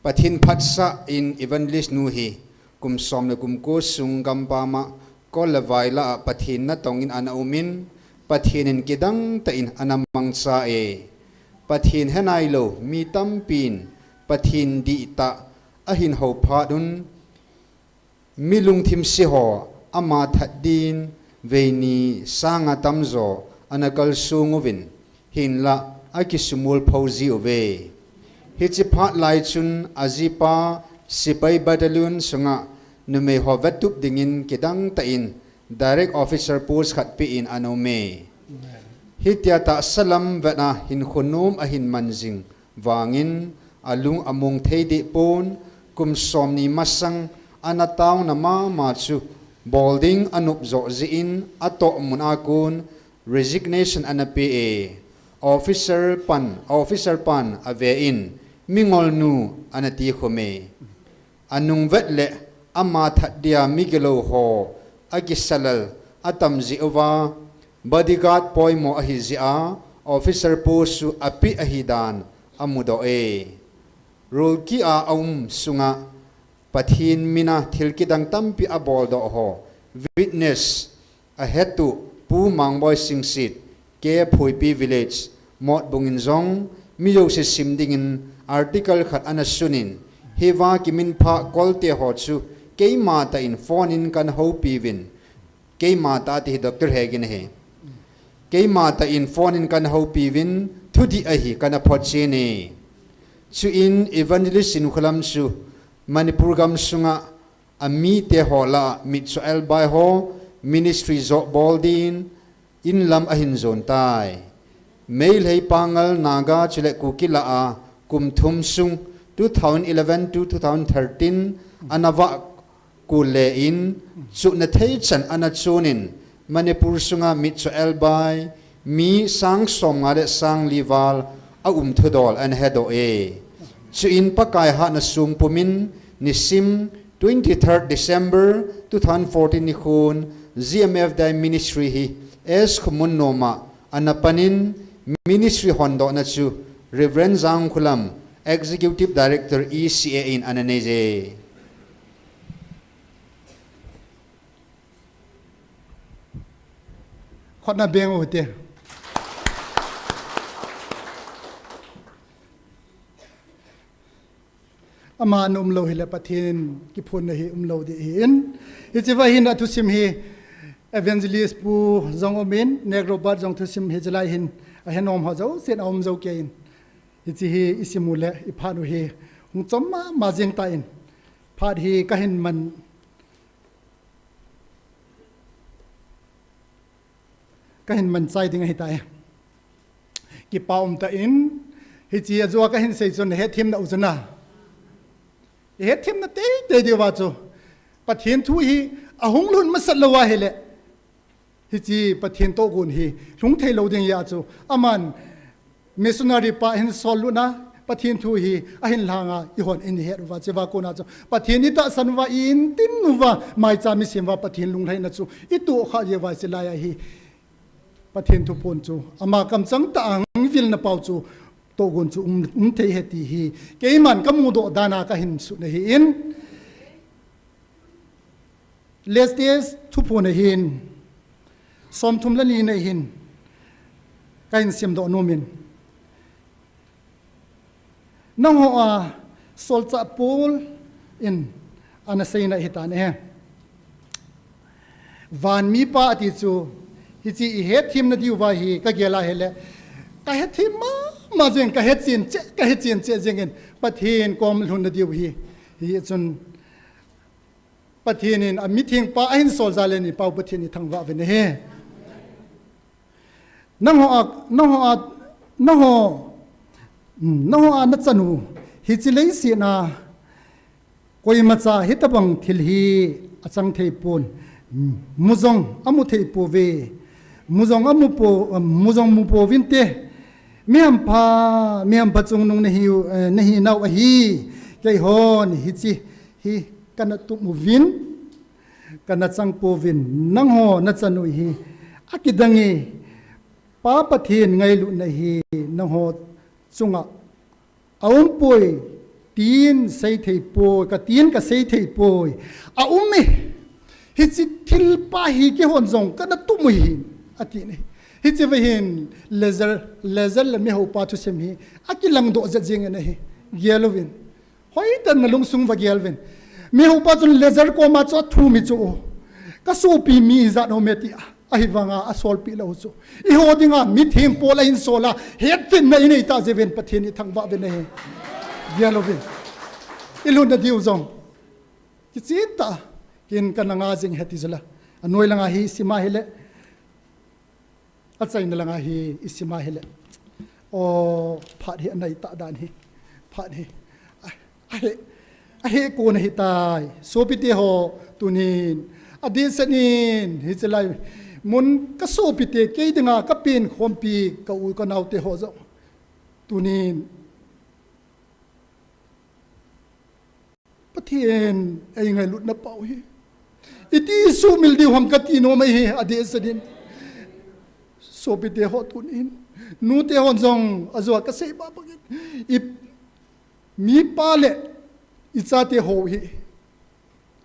Pathen phatsah in Evangelist nu hi kum som le kum ko sung gampam a kol le vai lah a Pathen natong in ana um in, Pathen in kidang tah in ana mangcha e. Pathen he nailou mi tampin Pathen dihtah ahin hou phat un, mi lungthim se ho ama that din veini sanga tamjo ana kalsong uvin, hinlah akisumil pho ji uve. Hiche phat lai chun ajipa Sepai Battalion sunga numei ho vettup dingin kidang tah in direct officer post khat pe in ana um e. Hitia tahsa lam vet a hinkho nom ahin man jing vangin alung among thei deh pon, kum somni masang ana taona mama chu bol ding anop jo jeh in atoh mun a kon resignation ana pe e. Officer pan, officer pan ave in, "Mingol nu," ana ti khum e. Anung vet le ama that dia mi gilou ho akisalal atam jeh uva, bodyguard poimo ahi jeh a, officer post chu ape ahi dan amudoh e. Roorkee a aum sunga Pathen mina thil kidang tampi aboldoh ho, witness ahetu Pu Mangboi Singsit, K. Phuipi Village, Motbung in jong mi jouse sim dingin article khat ana sunin, hiva kiminphah kolte ho chu keima tah in phone in kana houpi uvin, keima tah ti hi Doctor Hegin ahi. Keima tah in phone in kana houpi uvin, thudih ahi kana photchen e. Chuin Evangelist Sinkholam chu Manipur gam sunga amite ho lah a mitcho elbai ho ministry joh bol din in lam ahin jon tai. Meitei, Pangal, Naga chule Kuki lah a kum thum sung two thousand eleven to two thousand thirteen ana vah kul le in, chuhna thei chan ana chon in, Manipur sunga mitcho elbai mi sang somnga le sang li val a um thudol ana hedoh e. Chuin Pakai hatna sung pumin nisim twenty-third December two thousand fourteen nikhun G M F D I Ministry hi S Khumun Noma ana panin ministry hondohna chu Reverend Jang Khulam, Executive Director E C A in ana nei je. Khotna beng u te. Ama ana umlou hile Pathen kiphonna hi umlou ding ahin. Hiche va hin athusim hi Evangelist Pu jong umin, Nek Robert jong thusim hi chulai hin ahenom ho jousen aum jou kei in. Hiche hi isim u le iphat u hi hung chom mama jeng tan. Phat hi kahin man, kahin man chai ding ahitai. Kipa um tan, hiche a jua kahin sei chun hetthemna u chun a. Hetthemna teitei diu va chu. Pathen thu hi ahung lhun masat lou ahile. Hiche Pathen tohgon hi lhung thei lou ding ahi chu. Aman missionary pa hin sol lutna, Pathen thu hi ahin lhanga eihon ihet uva, hiche va kona chu Pathen itahsan uva, iintin uva, maicham isem uva, Pathen lunglhaina chu itoh kha jeh uva, hiche lai a hi Pathen thuphon chu ama kamchang tah a hung vilna pau chu tohgon chu um, um thei ahi ti hi keiman kamudoh dan a kahin sut ahin. Last days thuphon ahin, somthum le ni na ahin, kahin simdoh nomin. Nangho a solchah Paul in ana seina hitan e. Van mipa ati chu, hiche ihetthemna diu va hi kagel a hile, kahethem mama jeng, kahetchen cheh, kahetchen cheh jengin Pathen kom lhunna diu hi, hichun Pathen in amithengpa ahin sol jal in ipau Pathen ithangvah uvin ahi. Nangho a, nangho a, nangho, hmm, nangho a nachanu hiche leiset a koimacha hitobang thil hi achang thei pon, hmm, mu jong amu thei pouve, mu jong amu pou, hmm, mu jong mu pouvinte, mi hampha, mi hampha chungnung nahiu, eh, nahinau ahi, keihon hiche hi kana tup uvin, kana chang pouvin, nangho nachanu hi akidang e, Pa Pathen ngailutna hi nangho chunga aumpoi, tin seithei poi, katin kaseithei poi, aum e. Hiche thilpha hi keihon jong kana tup u ahi, ati e. Hiche va hin Lazar, Lazar le mihoupa thusim hi akilangdoh jeng in ahi, gel uvin. Hoitah in nalungsung uva gel uvin. Mihoupa chun Lazar koma chu athum e chu, kasopi mi ijat ham e tia, ahivanga asolpeh lou chu. Eiho dinga mitheng Paul ahin sol a, hetchenna inei tah jeh uvin Pathen ithangvah uvin ahi. Gel uvin. Ilhunna diu jong kichen tah a, ken kana nga jing e ti jula. Anoi langa hi isim a hile, achaina langa hi isim a hile, o, phat hi anai tah dan hi. Phat hi a, ahe, ahe kon ahitai. Sopite ho, tunin adehset in hiche lai mun, kasopite, kei dinga kapenkhompi, ka u kanaote ho jong, tunin Pathen eingailutna pau hi iti sumil diu ham kati nom ahi, adehset in. Sopite ho, tunin nute hon jong ajou a kasei ba bangin, i mipa le ichate ho hi,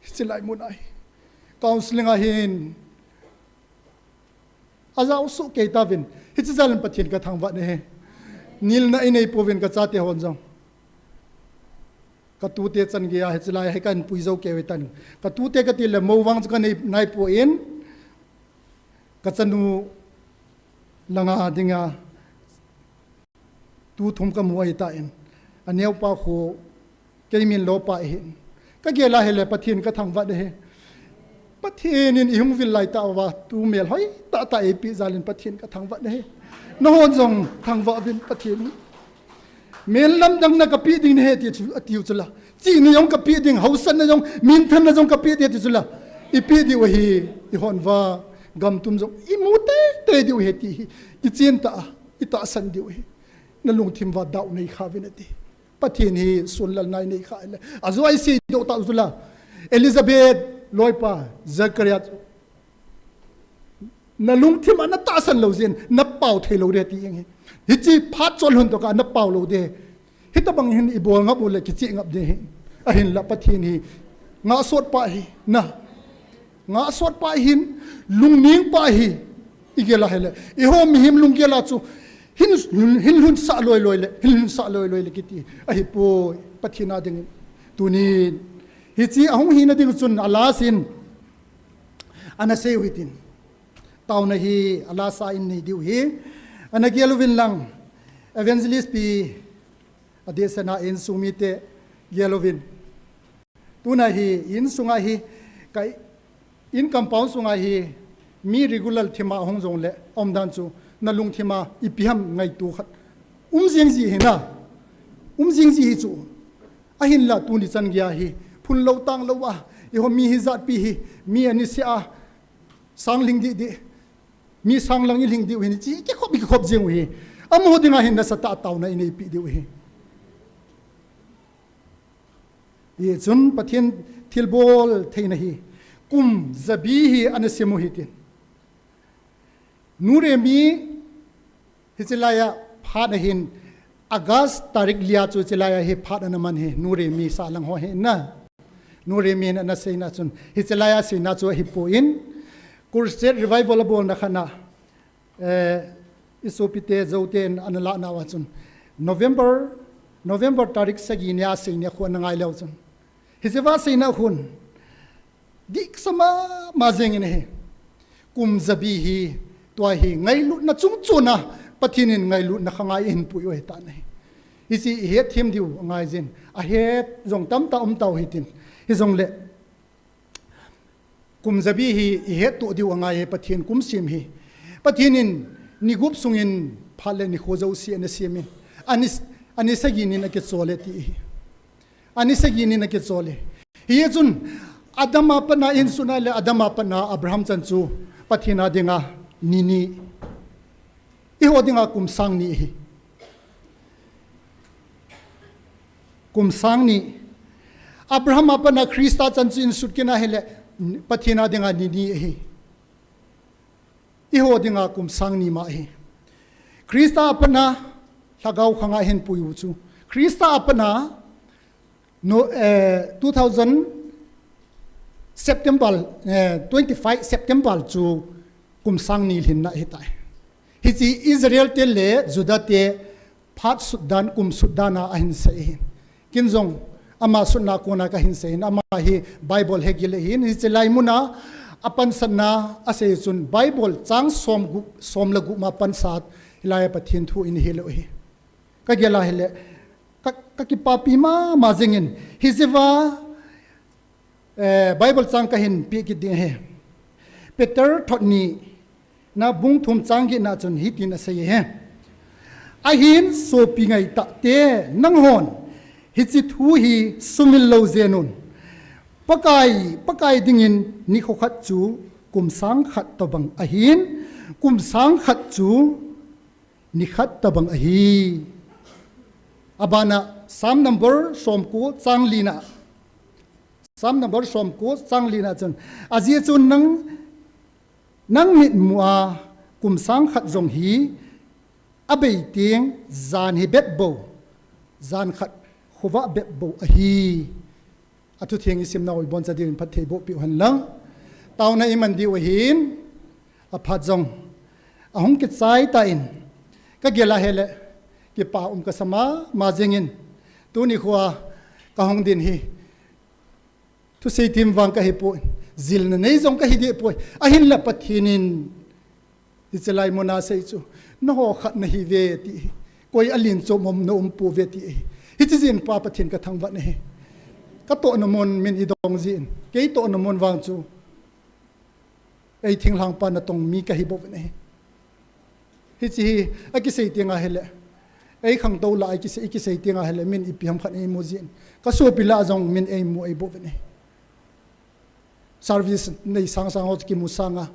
hiche lai mun a hi counseling ahin ajao soh kei tauvin, hiche jal in Pathen kathangvah e. Nilna inei pouvin kachate hon jong. Katute chan geiya hiche lai hi kahin pui jou kei u hitan. Katute kati le mou vang chu kanei nai poi, kachanu langa dinga tu thum kamu ahitan, aneopa khu kei min lopa ahin. Kagel a hile Pathen kathangvah e. Pathen in ihung vil lai tah uva tu mel hoitah tah eipeh jal in Pathen kathangvah e. Nahon jong thangvah uvin Pathen in. Mel lamdang na kapeh ding nahi ti chu, atiu chula. Chihna jong kapeh ding, haosatna jong, minthanna jong kapeh ding ti chula. Ipeh diu ahi, ihon uva gam tum jong imu teitei diu ahi ti hi kichen tah a itahsan diu ahi. na lungthim uva doubt nei kha uvin ati. Pathen hi sunlal nai nei kha le. Ajo a isei doh tau chu la. Elizabeth loipa, Zechariah chu. Na lungthim a na tahsan lou jeh in, na pao thei lou ding ti jeng hi. Hiche phat chol lhun tokah na pao lou ding. Hitabang hin ibol ngap u le kicheh ngap ding hi. Ahinla Pathen hi ngahsot pa hi na. Ngahsot pa hin, lungning pa hi. Igel a hile. Eiho mihem lunggel a chu hin, hin lhunsah loi loi le, hin lhunsah loi loi le kiti. Ahipoi, Pathen a dingin. Tunin. Hiche ahung hina ding chun a last in. Ana sei u hitin. Taona hi a last a in nei diu hi. Ana gel uvin lang. Evangelist pi adeh sena insung mite gel uvin. Tuna hi insunga hi ka in compound sunga hi mi regular thima hung jong le umdan chu na lungthima ipi ham ngaito khat. Um jing ji hi na. Um jing ji hi chu. Ahinla tuni chan geiya hi. Phun lou tang lou a. Eiho mi hi jat pi hi. Mi ani se a. Sang ling dih dih. Mi sang lang i ling diu hi ni chi, kikhop, kikhop jing u hi. Amaho dinga hin nasatah a taona i neipi diu hi. Hichun Pathen thilbol theina hi. Kum jabi hi ana sim u hitin. Nu Remi, hiche laiya phat ahin, August tarik lia chu hiche laiya hi phat ana man hi, Nu Remi sahlang ho hi na. Nu Remi in ana seina chun, hiche laiya seina chu ahipoi. Crusade Revival abolna khat na, eh, i sopite, Zote in ana lahna uva chun. November, November tarik sagi nia seina khu ana ngai leu chun. Hiche va seina khun. Dih sa mama jeng in ahi. Kum jabi hi, tua hi, ngailutna chungchon a, Pathen in ngailutna khang a eihin pui u ahi tan ahi. Hiche i hetthem diu angai jin, ahet jong tamtah um tau hitin. Hijongle, kum jabi hi i hettoh diu angai hi Pathen kum sem hi. Pathen in ni gup sungin phat le nikho jouse ana sem in. Ani, ani sagi nin akichol e ti hi. Ani sagi nin akichol e. Hichun, Adam a pat na insung a le Adam a pat na Abraham chan chu Pathen a dinga ni ni. Eiho dinga kum sang ni hi. Kum sang ni. Abraham a pat na Christa chan chu insung kit na hile Pathen a dinga ni ni hi. Eiho dinga kum sang ni ma hi. Christa a pat na lhagao khang a eihin pui u chu. Christa a pat na no, eh, two thousand September, eh, twenty-five September chu kum sang ni lhinna ahitai. Hiche Israel te le Juda te phat sutdan, kum sutdan a ahin sei ahin. Kin jong ama sutna kona kahin sei ahin, ama hi Bible hegil ahin, hiche lai muna apansatna asei chun Bible chang som gup, som le gup ma pansat hilai a Pathen thu in hilou hi. Kagel a hile, ka, kakipapi mama jing in, hiche va, eh, Bible chang kahin pe kit ding ahi. Peter thot ni na bung thum chang get na chun hitin asei ahi. Ahin sopi ngaitah te nanghon hiche thu hi sumil lou jeng un. Pakai, Pakai dingin nikho khat chu kum sang khat tobang ahin, kum sang khat chu ni khat tobang ahi. Abana Psalm number som ko chang li na. Psalm number som ko chang li na chun. Ajeh chu nang, nang mitmu a kum sang khat jong hi abei teng jan hi bep bou. Jan khat khovah bep bou ahi. Athutheng isimna u iboncha diuvin phatthei boh peh u hen lang. Taona iman diu ahin, aphat jong ahung kichai tan, kagel a hile, kipa um kasa mama jing in, tuni khoa kahung din hi. Thusei them vang kahi poi, jilna nei jong kahi deh poi, ahinla Pathen in Hiche lai muna sei chu, nangho khat nahi uve ti hi. Koi alen chom um na um pouve ti hi. Hiche jeh in Pa Pathen kathangvah nahi. Katohna mun min idong jin. Kei tohna mun vang chu. Ei thinglhang pa natong mi kahi bou ve nahi. Hiche hi, akisei teng ahile. Ei khangtou lah a ikisei, ikisei teng ahile, min ipi ham khat eimu jin. Kasopi lah jong min eimu ei bou ve nahi. Service nei sang sang ho chu kimu sang a.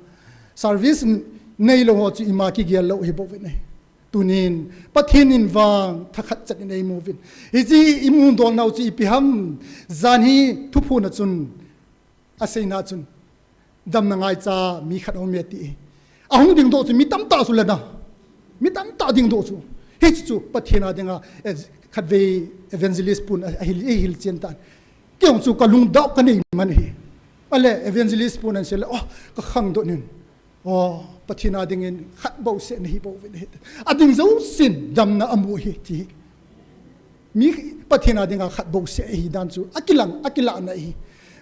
Service neilou ho chu ima kigel lou hi bou ve nahi. Tunin, Pathen in vang thakhat chet in eimuvin. Hiche imu dol nau chu ipi ham, jan hi thuphon a chun, aseina chun, damna ngaicha mi khat aume ti. Ahung dingdoh chu mi tamtah chu lena. Mi tamtah dingdoh chu. Hichu chu Pathen a dinga, eh, khatvei evangelist pun a, ahil, ahil chen tan. Kei jong chu kalungdou kanei man ahi. Ale evangelist pun ahin sei le, oh, kakhangdoh in. Oh, Pathen a dingin khat bouseh nahi bouvin ahi. Ading jousen damna amu ahi ti. Mi Pathen a dinga khat bouseh ahi dan chu akilang, akilahna ahi.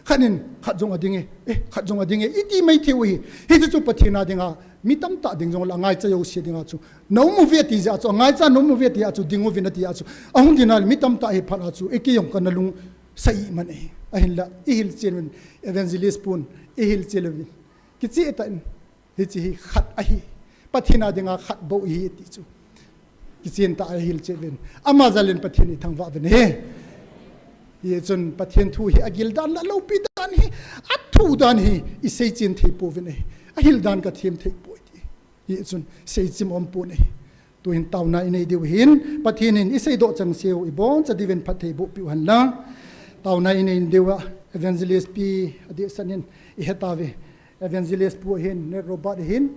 Khat in khat jong ading e, eh, khat jong ading e, iti maithei u ahi. Hichu chu Pathen a dinga mi tamtah ding jongle angaicha jouse dinga chu. Na um uve ti jeh a chu, angaicha na um uve ti a chu, ding uvin ati a chu. Ahung ding a le mi tamtah hi phat a chu, eh, kei jong kana lungsa iman ahi. Ahinla, ihil chen uvin, evangelist pun, ihil chen uvin. Kicheh tah in. Hiche hi khat ahi. Pathen a dinga khat bou ihi ti chu. Kichen tah a hilchen uvin. Ama jal in Pathen ithangvah uvin ahi. Hichun Pathen thu hi agil dan le alopi dan hi, athu dan hi, iseichen thei pouvin ahi. Ahil dan kathem thei poi ti. Hichun seichim umpon ahi. Tuhin taona inei diu hin, Pathen in iseidoh changseh u iboncha diuvin phattheiboh peh u hen lang. Taona inei diu a, evangelist pi adehset in ihetauve. Evangelist pu hin, Nat Robert hin,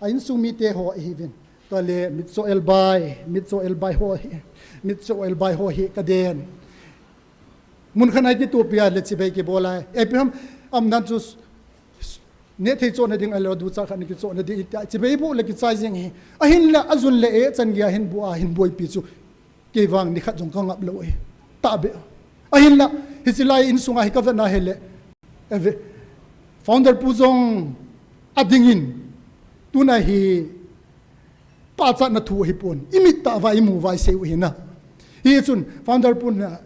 a insung mite ho ahiuvin. Tule Mitcho Elbai, Mitcho Elbai ho hi, Mitcho Elbai ho hi kaden. Mun khat a kitohpi a le chibai kibol a. Ipi ham, aman chu nehthei chohna ding ahilou, ducha khat ni kichohna ding tia chibai bol le kichai jeng ahi. Ahinla ajun le echan geiya hin bol a, hin boipi chu. Kei vang nikhat jong kangap lou ahi. Tahbeh. Ahinla, hiche lai insunga hi kavet na hile. Eve. Founder pu jong adingin. Tuna hi pachatna thu ahipon. Imit tah uva, imu uva isei u ahi na. Hichun, founder pun na,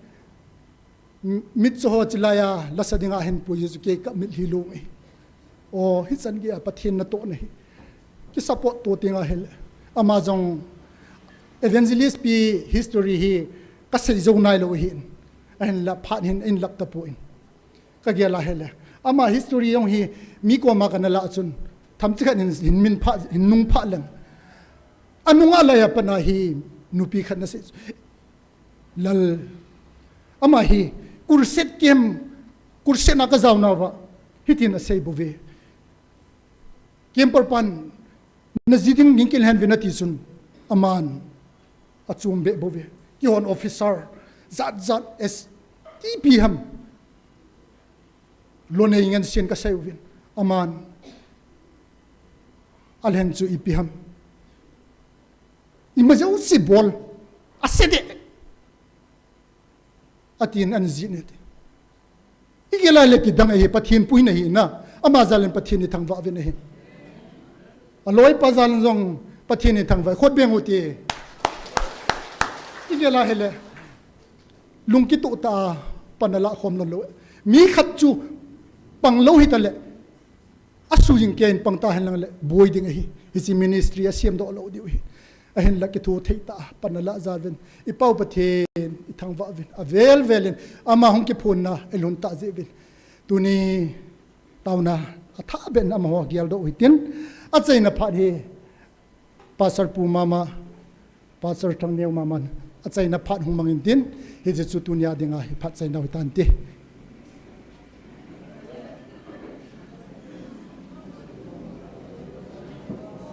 Mitcho ho chilai a, lasa dinga ahin pui chu kei kamit lhi lung e. O, hichan geiya Pathen natohna hi. Kisupport to teng ahile. Ama jong evangelist pi history hi kasei jou nailou ahin. Ahinla phat hin ahin lap tapon. Kagel a hile. Ama history jong hi mi koma kana lah chun. Themcha khat hin, hin min pha, hin nung pha leng. Anunga laiya pat a hi nupi khat nasei. Lal, ama hi, kurset kem, kurset na kajao nauva, hitin asei bouve. Camper pan, naji ding ging kilhen uvin ati chun, aman, achom beh bouve. Kihon officer, jat jat, S T P ham. Lonei ngen sin kasei uvin. Aman, alhen chu ipi ham. Ima jouse bol, ase de. Atin anjih ne ti. Igel a le kidang ahi, Pathen puina ahi na. Ama jal in Pathen ithangvah uvin ahi. Aloipa jal in jong Pathen ithangvah, khut beng u ti. Igel a hile. Lung kitoh tah a pan ala khom lou. Mi khat chu pang lou hita le. Asujing kei in pang ta hen lang le, boi ding ahi. Hiche ministry a siam doh lou diu ahi. Ahinla kitho thei tah a, pan ala jal uvin. Ipau Pathen, ithangvah uvin. Avel vel in, ama hung kiphonna, ilhun tah jeh uvin. Tuni, taona, athah beh in amaho geldoh u hitin. Achaina phat hi, Pastor pu mama, Pastor Thangneo mama, achaina phat hung mang intin, hiche chu tunia dinga hi phat chaina u hitan ti.